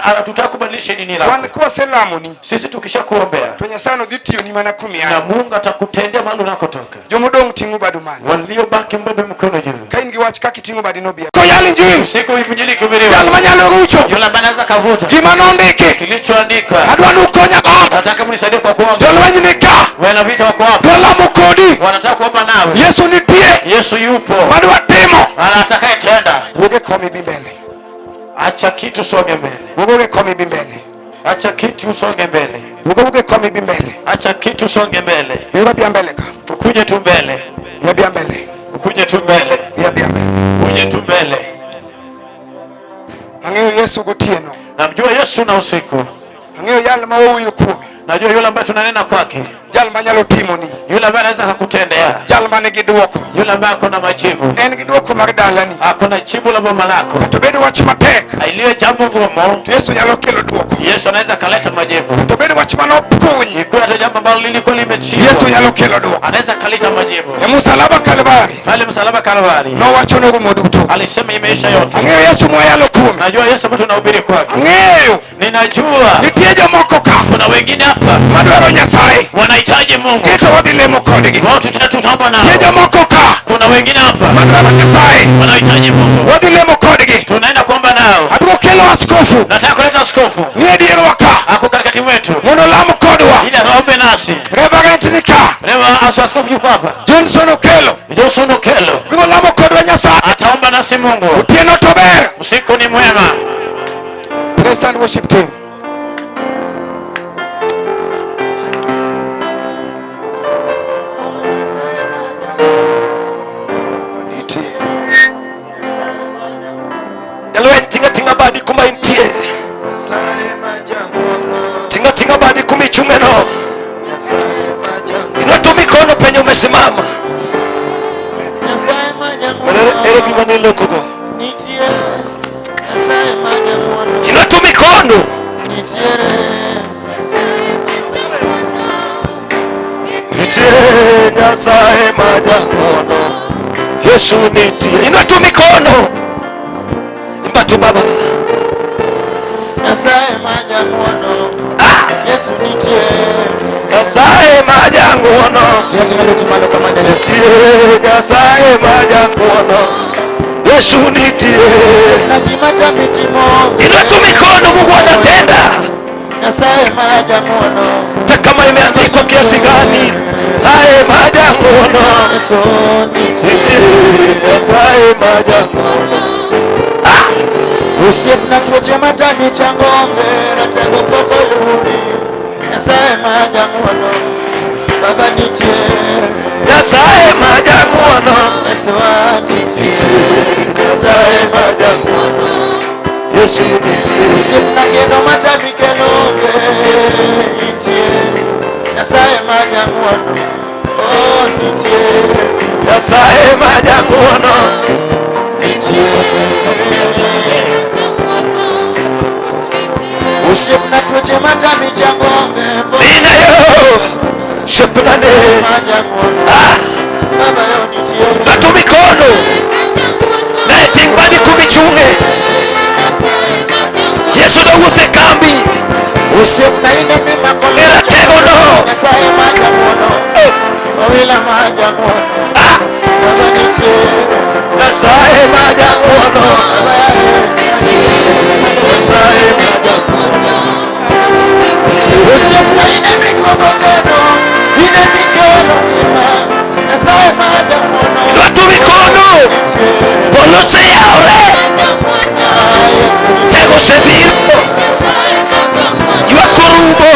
Hatutaki kubadilisha dini Wan lako. kwaselamoni Sisi tukishakuombea to Nyasaye nodhi tiyoni mana na kumiaye. Mungu atakutendea mahali unakotoka. Jomodong' ting'u badu malo. Waliobaki mbebe mkono juu. Ka in gi wach kaka iting'o badi no bia. Koyal injili. Usiku injili ikihubiriwa, Jal manyalo rucho. yule ambaye anaweza kavuta Gima nondiki. kilichoandikwa, Adwa nukonya go. nataka mnisaidie kwa kuomba. Jolweny ni ka. Wana vita wako hapa, Dwa lamo kodi. wanataka kuomba nawe. Yesu nitie. Yesu yupo, Madwa timo. atakayetenda. Wuog e kom ibi mbele. Acha kitu usonge mbele, Wuog e kom ibi mbele. acha kitu usonge mbele, Wuog e kom ibi mbele. acha kitu usonge mbele, Biuru abia mbele ka. ukuje tu mbele, Bi abia mbele. ukuje tu mbele, Bi abia mbele. uje tu mbele. Yesu gotieno. Namjua Yesu na usiku. Ang'eyo jal ma wawuoyo kuome. Najua yule ambaye tunanena kwake. Jal manyalo timoni. Yule ambaye anaweza kukutendea. Jal ma nigi dwoko. Yule ambaye ako na majibu. En gi dwoko mag dalani. Ako na jibu la boma lako. Kata obedo wach matek. Iliyo jambo gumu. To Yesu nyalo kelo dwoko. Yesu anaweza kaleta majibu. Kata obedo wach manokuny. Ikuwe hata jambo ambalo lilikuwa limechimbwa. Yesu nyalo kelo dwoko. Anaweza kaleta majibu. E musalaba Kalvari. Pale msalaba Kalvari. Nowacho norumo duto. Alisema imeisha yote. Ang'eyo Yesu mwayalo kuome. Najua Yesu ambaye tunahubiri kwake. Ang'eyo. Ninajua. Nitie jomoko ka. Kuna wengine hapa. Madwaro Nyasaye. Wanahitaji Mungu. Gito wadhi lemo kodgi. Wao tutaomba nao. Nitie jomoko ka. Kuna wengine hapa. Madwaro Nyasaye. Wanahitaji Mungu. Wadhi lemo kodgi. Tunaenda kuomba nao. Abiro kelo askofu. Nataka kuleta askofu. Nie dierwa ka. Ako katikati mwetu. Mondo olam kodwa. Ili aombe nasi. Reverend ni ka. Reverend askofu yuko hapa. Johnson Okello. Johnson Okello. Biro lamo kodwa Nyasaye. Ataomba nasi Mungu. Otieno to ber. Usiku ni mwema. Praise and worship team. Jalweny tinga tinga badi kuma intie. Tinga tinga badi kuma ichung'e no. Inua tu mikono penye umesimama. Ere gima nilokogo. Inua tu mikono. Nitie Nyasaye ma jang'wono. Yesu nitie. Inua tu mikono. Imba tu Baba. Nyasaye ma jang'wono. Ah! Yesu nitie. Nyasaye ma jang'wono. Tinga lweti malo kamande Yesu. Nitie Nyasaye ma jang'wono. Yesu nitie. Na gima tami timo. Inua tu mikono, Mungu anatenda. Nyasaye ma jang'wono. Hata kama imeandikwa kiasi gani. Nyasaye ma jang'wono. Yesu nitie. Nitie Nyasaye ma jang'wono. Ah! Osiepna tuoche matami chango onge, ratego pok oyudi. Nyasaye ma jang'wono. Baba nitie. Nyasaye ma jang'wono. Yesu nitie. Nyasaye ma jang'wono. Yesu nitie. Osiepna geno matami kelo onge, nitie. Nyasaye ma jang'wono. Oh, nitie. Nyasaye ma jang'wono. Nitie. Osiepna tuoche matami chango onge, Ninayo. Shukrani. Nyasaye ma jang'wono. Ah! Baba yo nitie. Inua tu mikono. Naye ting' badi kuma ichung'e. Yesu nowuotho e kambi. Osiepna in mimako E ratego no. Nyasaye ma jang'wono. Owila ma jang'wono. Ah! Baba nitie. Nyasaye ma jang'wono. Baba nitie. Nyasaye ma jang'wono. Osiepna in emiduogo geno. In emikelo ngima. Nyasaye ma jang'wono. Inua tu mikono. Nitie. Polo oseyawore. Ah, Yesu nitie. Tego osebiro. Ywak orumo.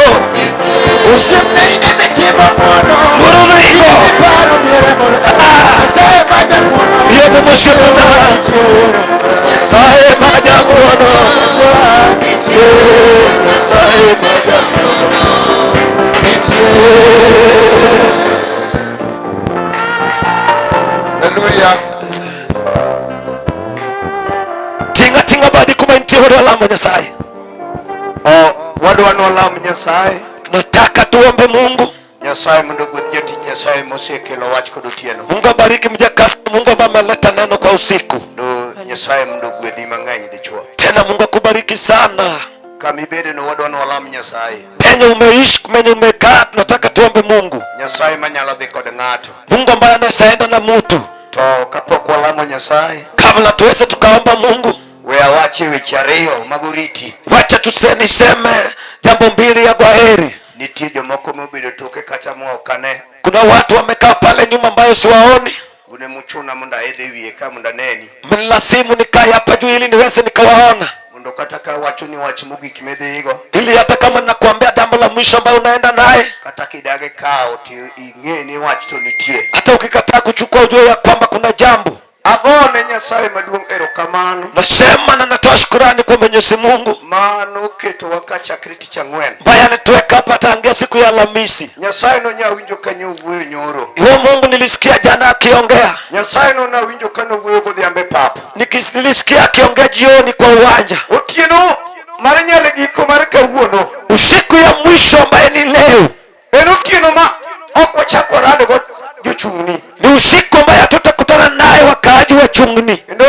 Osiepna in emitimo ng'wono. Luoro ringo. Iparo miere mondo. Nyasaye ma jang'wono. Riembo mosiepna. Nitie. Nyasaye ma jang'wono. Nyasaye nitie. Nyasaye ma jang'wono. Nitie. Hallelujah. Tinga tinga badi kuma intie wadwa lamo Nyasaye. Oh, wadwa nwalam Nyasaye. Tunataka tuombe Mungu. Nyasaye mondo ogwedh jatich Nyasaye mosekelo wach kod otieno. Mungu abariki mjakazi, Mungu ambaye ameleta neno kwa usiku. Do Nyasaye mondo ogwedhi mang'eny dichuo. Tena Mungu akubariki sana. Kama ibede no wadwa nwalam Nyasaye. Penye umeishi, penye umekaa, tunataka tuombe Mungu. Nyasaye manyalo dhi kod ng'ato. Mungu ambaye anaweza enda na mtu. To kapok walamo Nyasaye, Kabla tuweze tukaomba Mungu, we awache weche ariyo mag oriti. wacha niseme jambo mbili ya kwaheri. Nitie jomoko mobedo toke kacha ma ok ane. Kuna watu wamekaa pale nyuma ambayo siwaoni. Un emuchuna mondo aidh e wiye ka mondo aneni. Mnilazimu nikae hapa juu ili niweze nikawaona, Mondo kata ka awacho ni wach mogik midhigo, ili hata kama nakuambia jambo la mwisho ambayo unaenda naye, kata kidagi kawo to ing'e ni wach to nitie. hata ukikataa kuchukua ujue ya kwamba kuna jambo. Ago Agone Nyasaye maduong' erokamano Nasema na natoa shukurani kwa Mwenyezi Mungu manoketowa ka chakre tich ang'wen. ambaye alituweka hapa tangia siku ya Alhamisi. Nyasaye no nyawinjo ka nyowuoyo nyoro. Huyo Mungu nilisikia jana akiongea, Nyasaye no nawinjo ka nowuoyo godhiambo e pap. Nilisikia akiongea jioni kwa uwanja. Otieno mar nyale giko mar kawuono Usiku ya mwisho ambaye ni leo, en otieno ma ok wachak waradogo jochung'ni. Ni usiku ambaye hatutakutana naye wakaaji wa Chungni. Kendo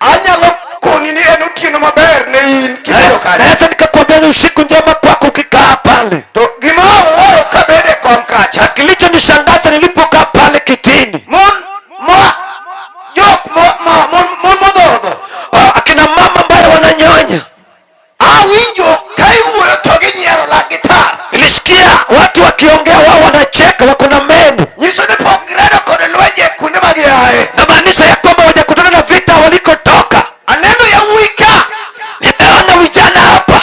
anyalo koni ni en otieno maber ne in kibedo kanyo. Naweza nikakwambia ni usiku njema kwako ukikaa pale. To gima awuoro kabedo e kom kacha, Kilichonishangaza nilipokaa pale kitini, mon ma jok mo ma mon mon modhodho akina mama ambaye wananyonya, awinjo ka iwuoyo to ginyiero lak gitar. Nilisikia watu wakiongea, wao wanacheka, wako na meno. Nyiso ni pok giredo kod lwenje kuonde ma giaye. Namaanisha ya kwamba hawajakutana na vita walikotoka. Aneno yawuoyi ka Nimeona vijana hapa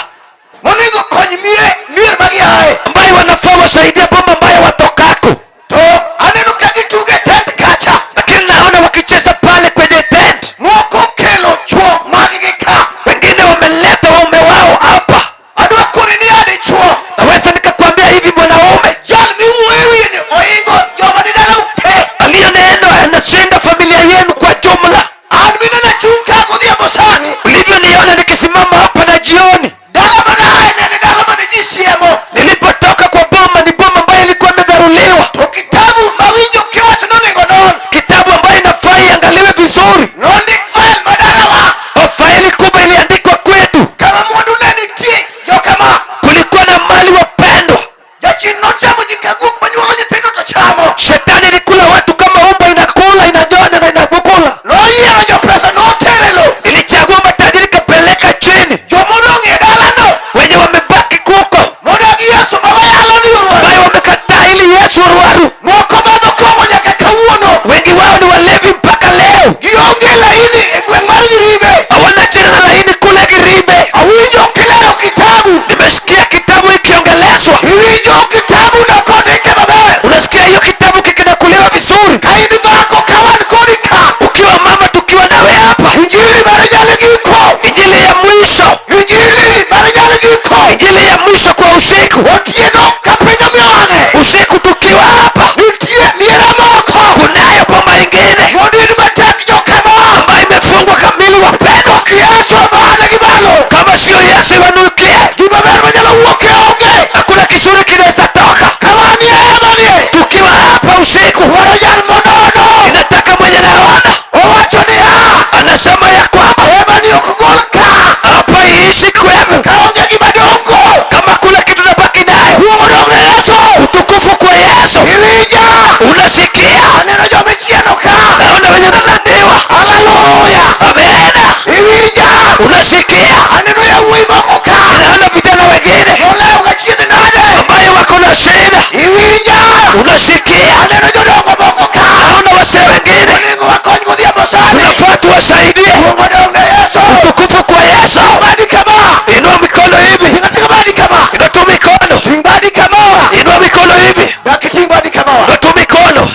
monego kony mie mier ma giaye. ambaye wanafaa wasaidie boma ambaye watokako, To aneno ka gitugo e tent kacha. Lakini naona wakicheza pale kwenye tent. Moko kelo chuo mag-gi ka. Wengine wameleta waume wao hapa. Adwa koni ni adichuo. Naweza nikakwambia hivi, mwanaume Jal miwuoyo wiye ni oingo joma ni dalau te. aliyoneno anashinda familia yenu kwa jumla. An minena chung' ka godhiambo sani. Ulivyoniona nikisimama hapa na jioni, Dala manaye ne ni dala mane ji siemo. Nilipotoka kwa boma ni boma ambayo ilikuwa imedharuliwa. To kitabu mawinjo kiwacho nonego non. Kitabu ambayo inafaa iangaliwe vizuri. Nondik fail madalawa. O, faili kubwa iliandikwa kwetu. Kama mwandu ne nitie jokama. Kulikuwa na mali wapendwa. Jachien nochamo ji ka guok manyuolo nyithindo to chamo. Shetani ilikula watu kama umba inakula, inanyonya na inakula. Noyiero jopesa notere lo. Ilichagua matajiri kapeleka chini. Jomodong' e dalano. Wenye wamebaki kuko. Modagi Yesu ma wayalo ni orwaro. Ambayo wamekataa ili Yesu orwaru. Moko madho kong'o nyaka kawuono. Wengi wao ni walevi mpaka leo. Gionge laini e gweng' mar Iribe. Hawana jina na laini kule Giribe. Awinjo kilero kitabu. Nimesikia kitabu ikiongeleshwa. Iwinjo kitabu na kondike maber. Unasikia hiyo kitabu kikinakuliwa vizuri. Ka in dhako ka wan kodi ka. Ukiwa mama tukiwa nawe hapa. Injili mar nyal giko. Injili ya mwisho. Injili mar nyal giko. Injili ya mwisho kwa usiku. Otieno ka piny omiyo wang'e. Usiku tukiwa hapa. Nitie miera moko. Kunayo boma ingine. Modin matek jokama. Ambayo imefungwa kamili wapendwa. Yesu obane gi malo. Kama sio Yesu iwanukie. Gima ber manyalo wuok e onge. Hakuna kizuri kinaweza toka. Kama ni hema nie. Tukiwa hapa usiku. Dwaro jal monono. Ninataka mwenye naona. Owacho ni ha. Anasema ya kwamba hema ni ok gol ka. Hapa iishi kwenu. Kaonge gima dongo. Kama kuna kitu nabaki nayo. Duong' odong' ne Yesu. Utukufu kwa Yesu. Iwinja. Unasikia. Aneno jomichieno ka. Naona wenye nalaniwa. Haleluya. Amena. Iwinja. Unasikia. Aneno yawuoyi moko ka. Naona vijana wengine. Olew gachiedh nade. Ambayo wako na shida. Iwinja. Unasikia. Aneno jodongo moko ka. Naona wasee wengine. Onego wakony godhiambo sani. Tunafaa tuwasaidie. Duong' odong' ne Yesu. Utukufu kwa Yesu. Badi kama. Inua mikono hivi. Tinga tinga badi kama. Inua tu mikono. Ting badi kama. Inua mikono hivi. Daki ting badi kama. Inua tu mikono.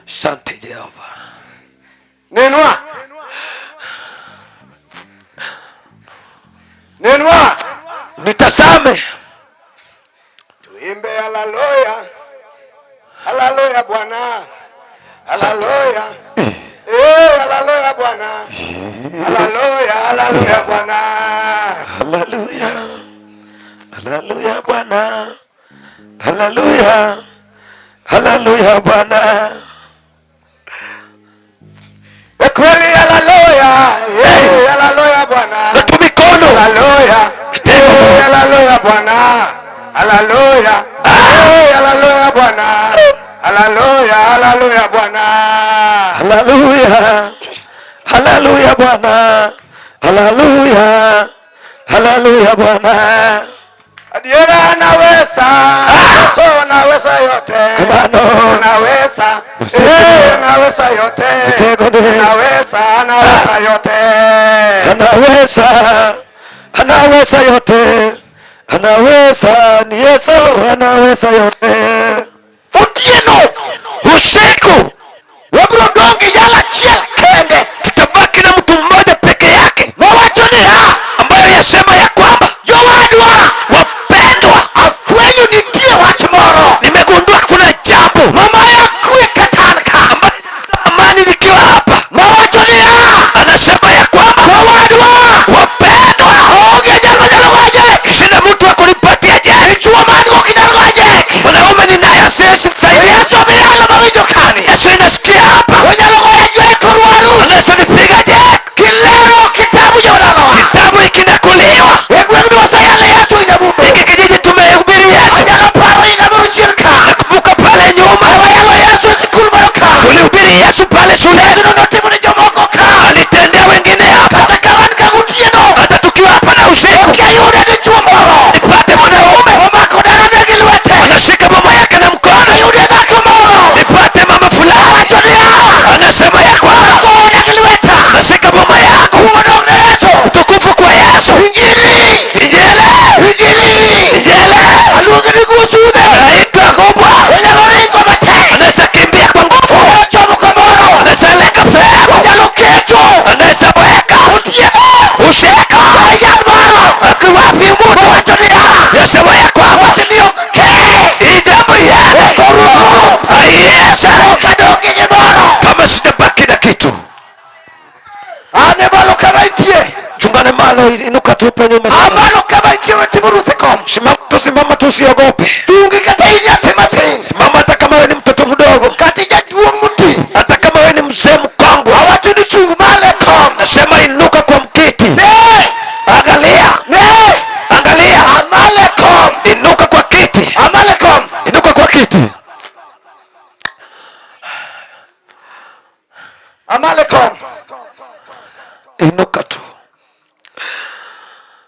Asante Jehova. Nenwa. Nenwa. Nitazame. Tuimbe haleluya. Haleluya Bwana. Haleluya. Haleluya Bwana. Haleluya, haleluya Bwana. Haleluya. Haleluya Bwana. Haleluya. Haleluya Bwana. Kweli haleluya. Haleluya Bwana. Watu mikono. Haleluya. Haleluya Bwana. Haleluya. Haleluya Bwana. Haleluya, haleluya Bwana. Haleluya. Haleluya Bwana. Haleluya. Haleluya Bwana. Adiera anaweza. Yesu anaweza yote. Kumano. Anaweza. Usiku. Anaweza yote. Mtego ni. Anaweza, anaweza yote. Anaweza. Anaweza yote. Anaweza, ni Yesu anaweza yote. Amalo, inuka tu penye umesimama. Amalo kama ikiwa timo ruth e kom. Simama tu, simama tu, usiogope. Chungi kata in nyathi matin. Simama hata kama wewe ni mtoto mdogo, Kata jaduong' moti. hata kama wewe ni mzee mkongwe. Awacho ni chung malo e kom. Nasema inuka kwa mkiti. Ne! Angalia, Ne! angalia, Amalo e kom. inuka kwa kiti, Amalo e kom. inuka kwa kiti, Amalo e kom. inuka tu.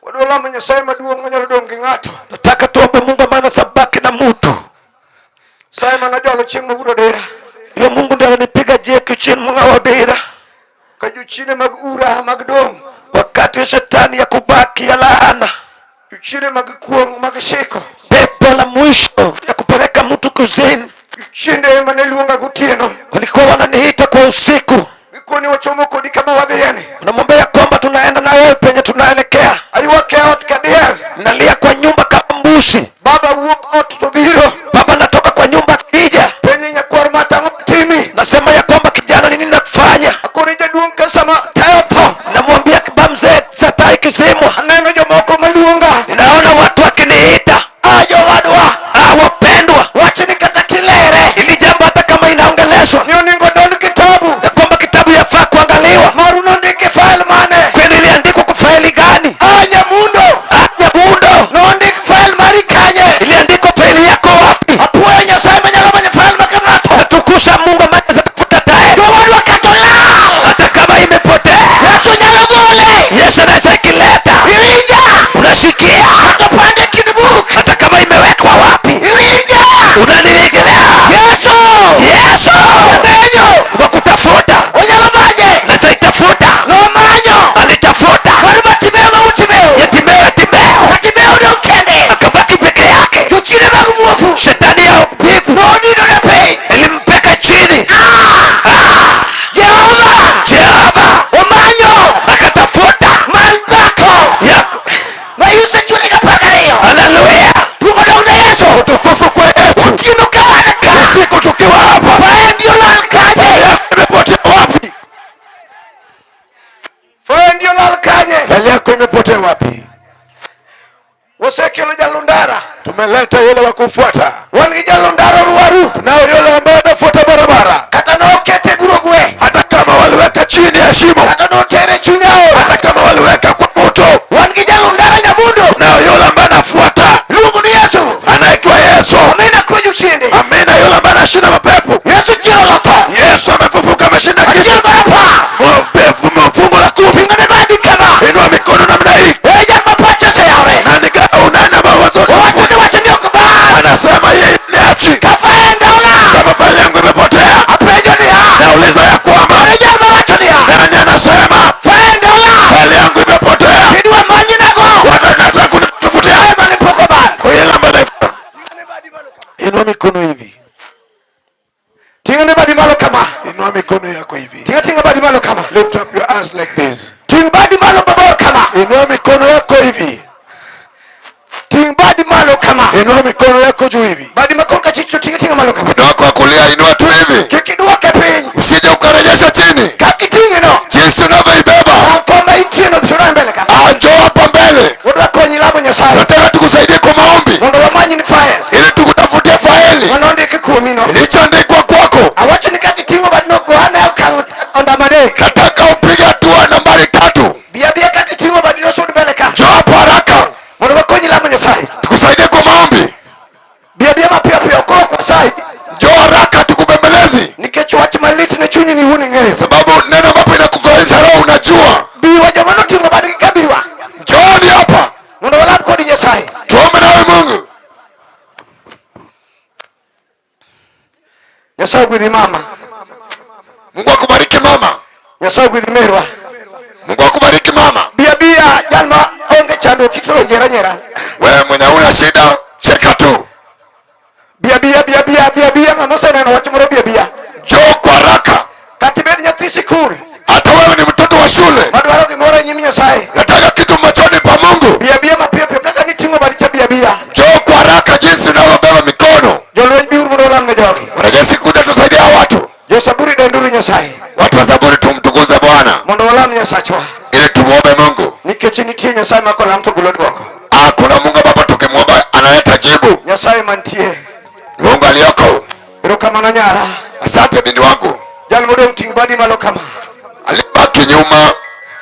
Wadwa lamo Nyasaye maduong' manyalo dong' gi ng'ato. Nataka tuombe Mungu ambaye anasabaki na mutu. Nyasaye manajolo chieng' maguro dera. Hiyo Mungu ndiye ananipiga jeki chini Mungu wa dira. Ka jochiende mag ura mag dong'. Wakati wa shetani ya kubaki ya laana, Jochiende mag kuong' mag shiko. pepo la mwisho ya kupeleka mtu kuzini, Jochiende mane luonga gotieno. walikuwa wananiita kwa usiku, Gikoni wachomo kodi kama wadhiyeni. namwambia kwamba tunaenda na wewe penye tunaelekea. Aywak e ot ka diel. Nalia kwa nyumba kama mbuzi. Baba wuok ot to biro. Baba, natoka kwa nyumba kija, Penje nyakwar matang'o timi. nasema ya kwamba kijana, ni nini nakufanya? Akoni jaduong' ka sama taya otho. Namwambia kiba mzee, saa taa ikizimwa, Aneno jomoko maluonga. ninaona watu wakiniita, Ah, jowadwa. ah, wapendwa, Wachni kata kilere. ili jambo hata kama inaongeleshwa Ni oningo don kitabu. ya kwamba kitabu yafaa kuangaliwa, Maru nondiki file mane. kwani iliandikwa kwa faili gani? Ah, nyamundo. Ah, Nyabundo, Nondik file mari kanye. iliandikwa faili yako wapi? Apuoyo Nyasaye manyalo manyo file ma ka ng'ato. Natukuza Mungu ambaye anaweza tafuta tae, Jowadwa kata olal. hata kama imepotea, Yesu nyalo gole. Yesu anaweza ikileta. Iwinja. Unasikia? Kata opande kind buk. Hata kama imewekwa wapi, Iwinja. unanirejelea Yesu. Yesu Omenyo. kwa kutafuta, Onyalo manye. anaweza itafuta, Nomanyo. alitafuta Mar Bartimeo ma Timeo. Yatimeo, Yatimeo Bartimeo odong' kende. akabaki peke yake. Jochiende mag muofu. Shetani ya upiku Nodinone piny. ilimpeka chini. Ah! Jehova. Jehova Omanyo. akatafuta Mar dhako. yako. Ma Yusuf gi 12. Haleluya, Duong' odong' ne Yesu. Utukufu kwa Yesu. Otieno ka wan ka. Usiku tukiwa hapa. Faendi olal kanye. Faili yako imepotea wapi? Faendi olal kanye. Faili yako imepotea wapi? Wasekelo jalundara. Tumeleta yule wa kufuata. Wan gi jalundara olwaru. Tunao yule ambaye anafuata barabara. Kata nokete buro gwe. Hata kama waliweka chini ya shimo, Kata notere chuny aora. hata kama waliweka kwa moto, Wan gi jalundara nyamundo. tunao yule ambaye anafuata, Luongo ni Yesu. anaitwa Yesu. Amina kwe jochiende. Amina, yule ambaye anashinda mapepo. Yesu chiero lotho. Yesu amefufuka, ameshinda Achiel kifo. mar apar. Fungu la 10. Ting'one badi kama. Inua mikono namna hii. Ee jal ma pache oseyawre. Nani nani ambao wazo Owacho ni wacho ni ok bar. anasema yeye niachi Ka faenda olal. kama faili yangu imepotea. Apenjo niya. Nauliza ya kwamba Ee jal mawacho niya. nani anasema Faenda olal. faili yangu imepotea? Idwa manyinago. Watu wanataka kunitafutia. Ee mane pok obar. Kwa hiyo namba naifuata. Inua mikono hivi, Ting'one badi malo kama. inua mikono yako hivi. Ting'a ting'a badi malo kama. Lift up your hands like this. Ting' badi malo mabor kama. Inua mikono yako hivi, Ting' badi malo kama. inua mikono yako juu hivi. Badi ma korka chich to ting'a ting'a malo kama. Mkono wako wa kulia inua tu hivi, Kik idwoke piny. usije ukarejesha chini. Kaka iting'e no. Jinsi unavyoibeba, Koma intie no sura mbele ka. Ah, njoo hapa mbele. Wadwa konyi lamo Nyasaye. Nataka tukusaidie kwa maombi Mondo wamanyni file. ili tukutafutie faili Mane ondiki kuomi no. ilichoandikwa kwako. Awacho ni kaka iting'o badno go ane okang' ondamo adek. Nataka upige hatua nambari 3. Bi abiya kaka iting'o badino sud mbele ka. Njoo hapa haraka, Mondo wakonyi lamo Nyasaye. tukusaidie kwa maombi. Bi abiya mapiyo piyo koro kwasayi. Njoo haraka, tukubembelezi, Nikech wach malit ne chunyi ni wuon ing'eyo. sababu neno ambapo inakufurahisha roho unajua. Biwa joma noting'o badgi ka biwa. Njooni hapa Mondo walam kodi Nyasaye. tuombe nawe Mungu. Nyasaye ogwedhi mama. Mungu akubariki mama, Nyasaye ogwedhi merwa. Mungu akubariki mama. Bi abiya jal ma onge chandruok kitoro nyiera nyiera. Wewe mwenye huna shida, cheka tu. Bi abiya bi abiya bi abiya ng'ama oseneno wach moro bi abiya. Njoo kwa haraka. Kata ibed nyathi sikul Hata wewe ni mtoto wa shule, madwaro gimoro e nyim Nyasaye. nataka kitu machoni pa Mungu. Bi abiya mapiyo piyo kaka niting'o badi cha bi abiya. Njoo kwa haraka jinsi unavyobeba mikono. Jolweny biuru mondo walam ne jogi. Wanajeshi, kuja tusaidia hawa watu. Jo Saburi denduru Nyasaye. Watu wa Zaburi, tumtukuze Bwana Mondo walam Nyasachwa. ili tumuombe Mungu. Nikech Nikech nitie Nyasaye ma kolam to golo dwoko. Ah, kuna Mungu ambapo tukimwomba analeta jibu. Nyasaye mantie. Mungu aliyoko. Erokamano nyara. Asante binti wangu. Jal modong' ting' badi malo kama. Alibaki nyuma,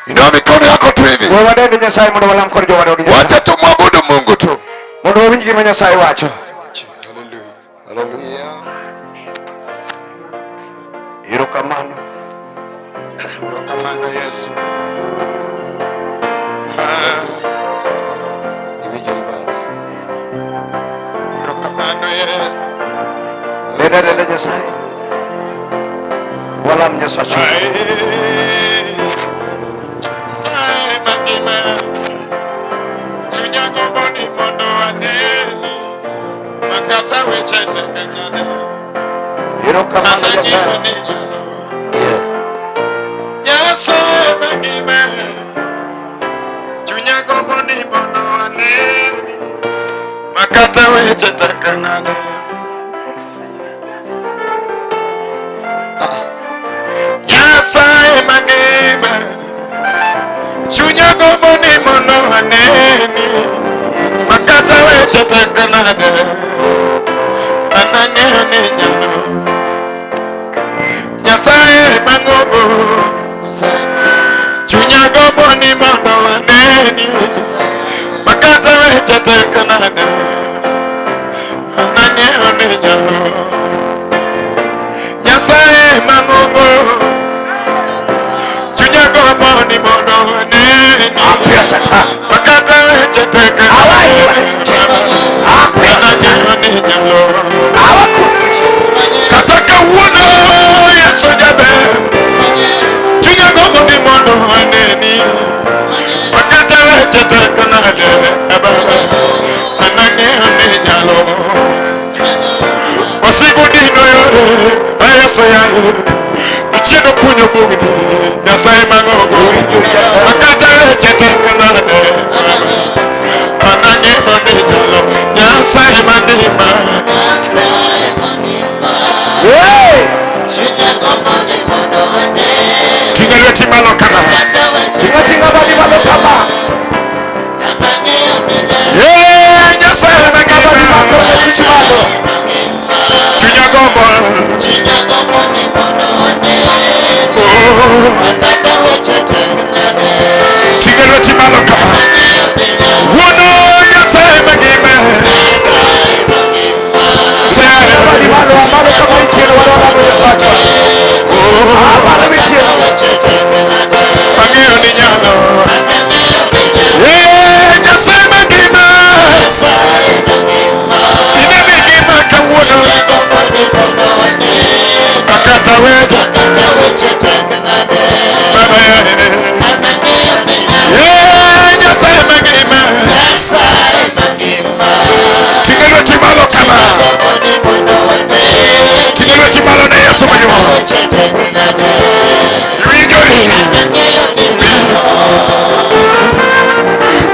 inua mikono yako tu hivi. We wadend Nyasaye mondo walam kod jowadwa gi Nyasaye. Wacha tumwabudu Mungu tu. Mondo wawinj gima Nyasaye wacho. Haleluya. Erokamano. Erokamano Yesu. Iwinjori Baba. Erokamano Yesu. Denda denda Nyasaye. Walam Nyasacho. Nyasaye mangima. Chunya gombo ni mondo aneni. Makata weche tek nade. Erokamano Ang'eyo Nyasaye. ni nyalo. Yeah. Nyasaye mangima. Chunya gombo ni mondo aneni. Makata weche tek nade. Nyasaye mangima. Chunya gombo ni mondo aneni. Makata weche tek nade. An ang'eyo ni nyalo. Nyasaye mang'ongo. Chunya gombo ni mondo aneni. Makata weche tek nade. An ang'eyo ni nyalo. Nyasaye mang'ongo. Chunya gombo ni mondo aneni. Apia Satan. Makata weche tek nade. An ang'eyo ni nyalo. Awaku. Kata kawuono Yesu jaber. Chunya gombo ni mondo aneni. Makata weche tek nade. Baba. An ang'eyo ni nyalo. Wasigu dino yore, Yesu yaye. Ichieno kunyo bugni, Nyasaye mang'ongo. Makata weche tek nade. An ang'eyo ni nyalo. Nyasaye mangima. Hey! Ting'a lweti malo kama. Tinga tinga badi malo kama. Eh, Nyasaye Badi mangima. mako lweti malo. Chunya gombo. Oh. Ting'a lweti malo kama. Wuono Nyasaye mangima. Nyasaye. Badi malo malo kama itieno wala wala Nyasacho. Oh. Malo mitieno. Ang'eyo ni nyalo. Eh, Nyasaye mangima. Inene ngima kawuono. Akata weche. Baba yaye. Eh, Nyasaye mangima. Ting'a lweti malo kama. Ting'a lweti malo ne Yesu manyuol. Iwinjori.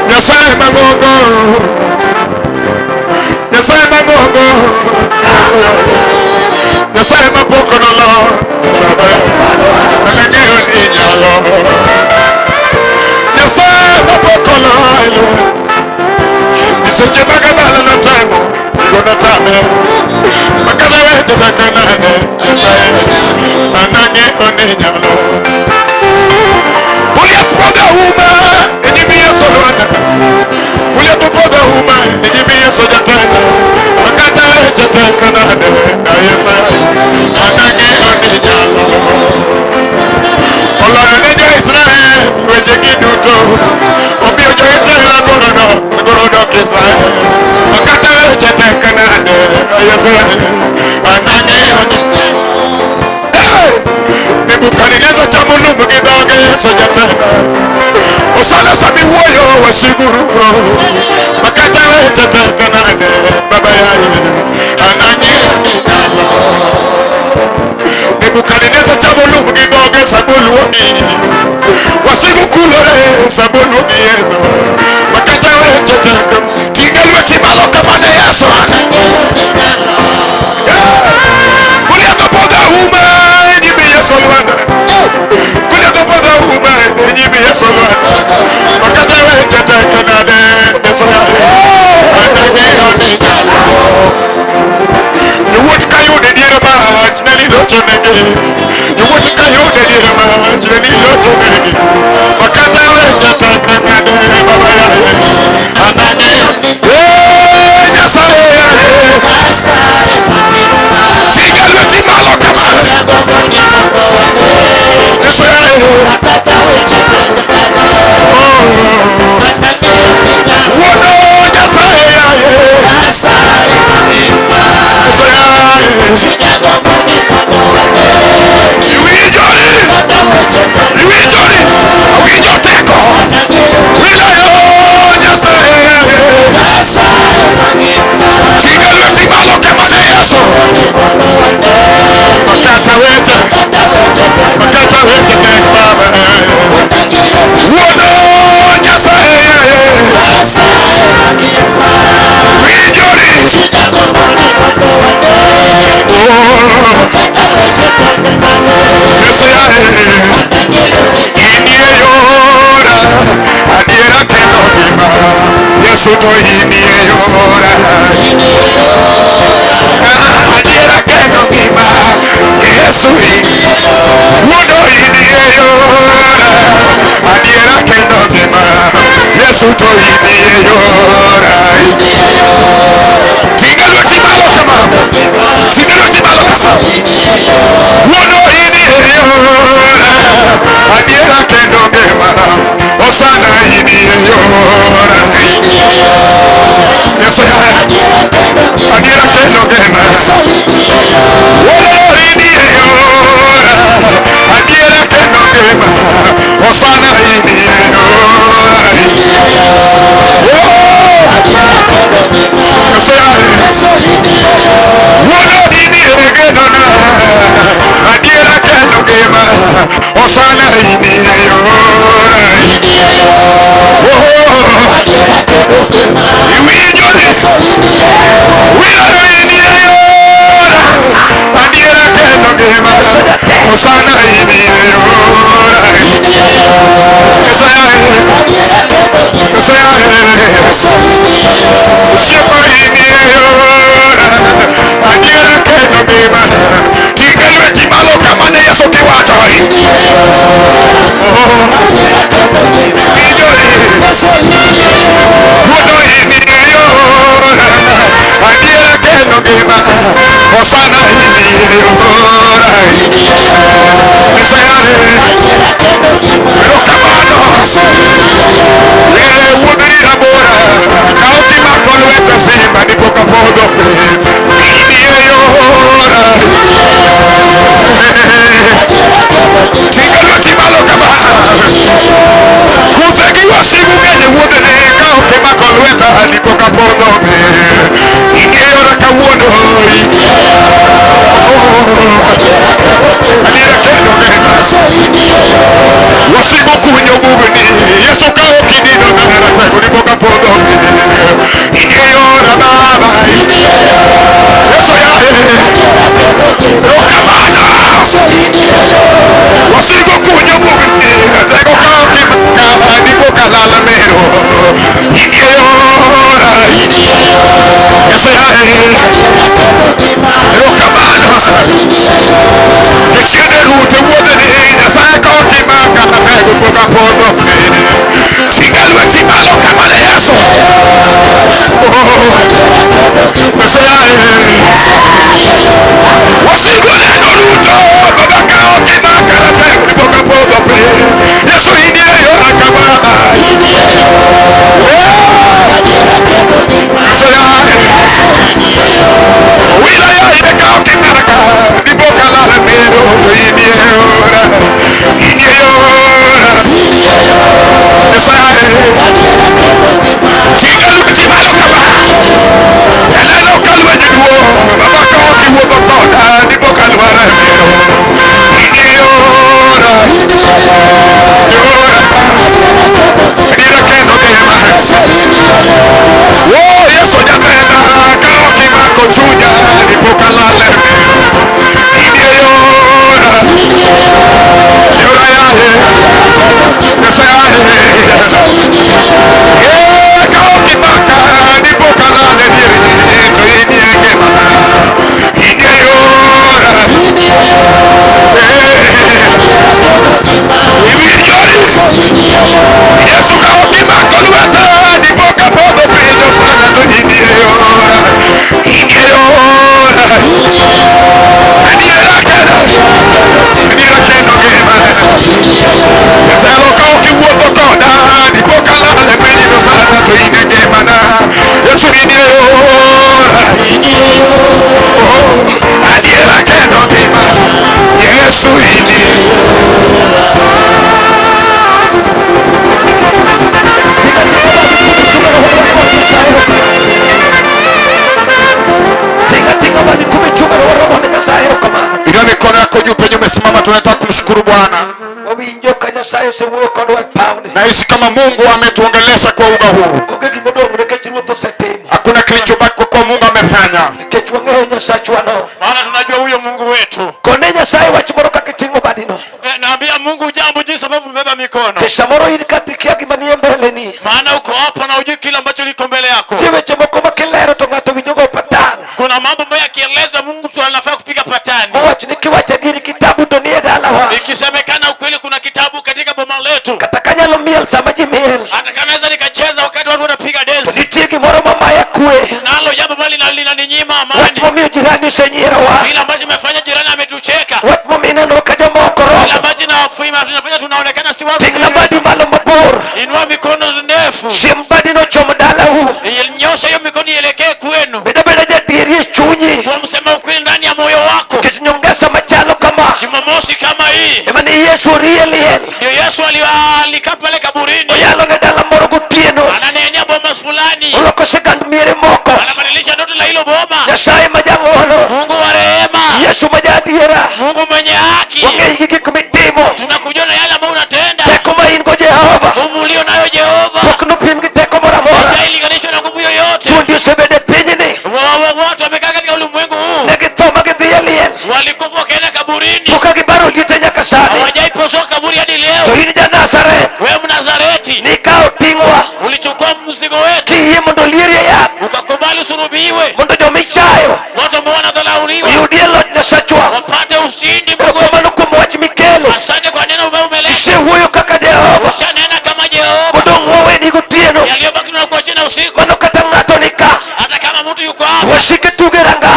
Nyasaye mang'ongo. Nyasaye mang'ongo. Nyasaye mapok nolo. Baba, ang'eyo ni nyalo. Nyasaye mapok oloyo. Nyiseche mag abala notemo, gigo notame. Makata weche tek nade. Nyasaye, an ang'eyo ni nyalo. Goliath podho auma e nyim Yesu Lwanda. Goliath podho auma e nyim Yesu jatelo. Makata weche tek nade. Nyasaye, an ang'eyo ni nyalo. Oloyo ne jo-Israel wechegi duto. Omiyo jo-Israel agoro dok Israel. Makata weche tek nade. Nyasaye, an ang'eyo ni Hey! Nebukadneza chamo lum gi dhoge Yesu jatelo. Osana sami wuoyo wasigurugo. Makata weche tek nade. Baba yaye. An ang'eyo ni nyalo. Nebukadneza chamo lum gi dhoge samoluongi. Wasigu kulore samoluongi Yesu. Makata weche tek. Ting'a lweti malo kama ne Yesu an. Goliath opodho auma e nyim Yesu Lwanda. Goliath opodho auma e nyim Yesu Lwanda. Makata Iwinjori, awinjo teko. Wilayo Nyasaye. Tinga lweti malo kemane Yesu. Makata weche, makata weche tek baba. Wuono Nyasaye. Winjori. Oh. Yesu yaye. Inie yora, adiera kendo ngima. Yesu to inie yora. Ah, adiera kendo ngima. Yesu wuono inie yora, adiera kendo ngima. Yesu to inie yora. Tinga lweti malo kama. Tinga lweti malo kama. Wuono inie yora, adiera kendo ngima. Osana inie yora. Yesu yaye. Adiera kendo ngima. Wuono inie yora, adiera kendo ngima. Osana inie yora. Oh! Yesu yaye. Wuono inie genona, adiera kendo ngima. Osana inie yora. Oh! Iwinjo ni wilayo inie yora, adiera kendo ngima. Osana inie yora. Yesu yaye. Yesu yaye. Osiepa inie yora, adiera kendo ngima. Tinga lweti malo kama ne Yesu kiwacho. Oh. Winjori. Wuono inie yora, adiera kendo ngima. Osana inie yora. Yesu yaye. Erokamano. Eh, wuod rabora, ka ok imako lweta simba dipo ka podho piny. Inie yora. Tinga lweti malo kama. Kute gi wasigu ng'eny e wuodhni ka ok imako lweta dipo ka podho piny. Inie yora kawuono. Oh. Adiera kendo ngima. Wasigu kunyo bugni. Yesu ka ok inino na ratego dipo ka podho piny. Inie yora baba. Yesu yaye. Erokamano. Wasigu kunyo bugni. Ratego ka ok imaka dipo ka lal mero. Inie yora. Yesu yaye. Erokamano. Jochiende rute wuodhni Nyasaye ka ok imaka ratego dipo ka podho piny. Tinga lweti malo kama ne Yesu. Oh. Yesu yaye. Wasigu neno ruto baba ka ok imaka ratego dipo ka podho piny. Yesu inie yora ka baba. Oh. Yesu yaye. Wilaya ka ok imaka dipo ka lal mero. Inie yora. Inie yora. Yesu yaye. Tinga lweti malo kama. Tumesimama tunataka kumshukuru Bwana. Wawinjo ka Nyasaye osewuoyo kodwa e pawni. Nahisi kama Mungu ametuongelesha kwa uga huu. Onge gimodong' nikech Ruoth osetimo. Hakuna kilichobaki kwa kuwa Mungu amefanya. Nikech wang'eyo Nyasachwano. Maana tunajua huyo Mungu wetu. Kone Nyasaye wach moro kaka iting'o badino. Naambia Mungu jambo jinsi ambavyo umebeba mikono. Nikech samoro in kata ikia gima nie mbeleni. Maana uko hapo na hujui kile ambacho liko mbele yako. Nitie weche moko ma kilero to ng'ato winjogo patan. Kuna mambo ambayo yakielezwa Mungu tu anafaa kupiga patani. Mowach ni kiwacho adieri kitabu to nie dalawa. Ikisemekana ukweli kuna kitabu katika boma letu. Kata kanyalo miel sama ji miel. Hata kama naweza nikacheza wakati watu wanapiga densi. Nitie gimoro mamaya kwe. Nalo jambo bali linaninyima Wach amani. momiyo jirani osenyierowa. Kile ambacho imefanya jirani ametucheka. Wach momiyo ineno ka jomoko Kile romo. ambacho inafanya tunaonekana si watu. Ting'na badi malo mabor. Inua mikono ndefu. Siem badino chom dalau. Nyosha hiyo mikono ielekee kwenu. Bed abeda jadieri e chunyi. Kwa msema ukweli ndani ya moyo wako. Nikech nyongesa machalo kama. Jumamosi kama hii Ema ni Yesu orie liel. ndio Yesu alikaa pale kaburini, Oyalo ne dala moro gotieno. ananenea boma fulani, Oloko sigand miere moko. anabadilisha ndoto la hilo boma. Nyasaye ma jang'wono. Mungu wa rehema, Yesu ma jaadiera. Mungu mwenye haki, Wang'eyo gi gik mitimo. tunakujua na yale ambayo unatenda, Teko ma in go Jehova. nguvu ulio nayo Jehova Pok nopim gi teko moro amora. haijalinganishwa na nguvu yoyote. Thuondi osebedo e pinyni. Watu wamekaa katika ulimwengu huu, Ne githo ma gidhi e liel. walikufa wakaenda kaburini, Pok ka gibaro liete nyaka sani. hawajaiposoa kaburi hadi To leo. in ja Nazareth. Wewe Mnazareti Nikawo ting'wa. ulichukua mzigo wetu, Kiyie mondo olieri e yath. ukakubali usurubiwe, Mondo jomichayo watu ambao wanadharauliwa oyudie loch Nyasachwa. wapate ushindi. Mungu wetu. Erokamano kuom wach mikelo. Asante kwa neno ambayo umeleta. Isewuoyo kaka Jehova. Ushanena kama Jehova. Modong' waweni gotieno. Yaliyobaki tunakuachia na usiku. Mano kata ng'ato ni ka. Hata kama mtu yuko hapa, Wasike tuge rangach.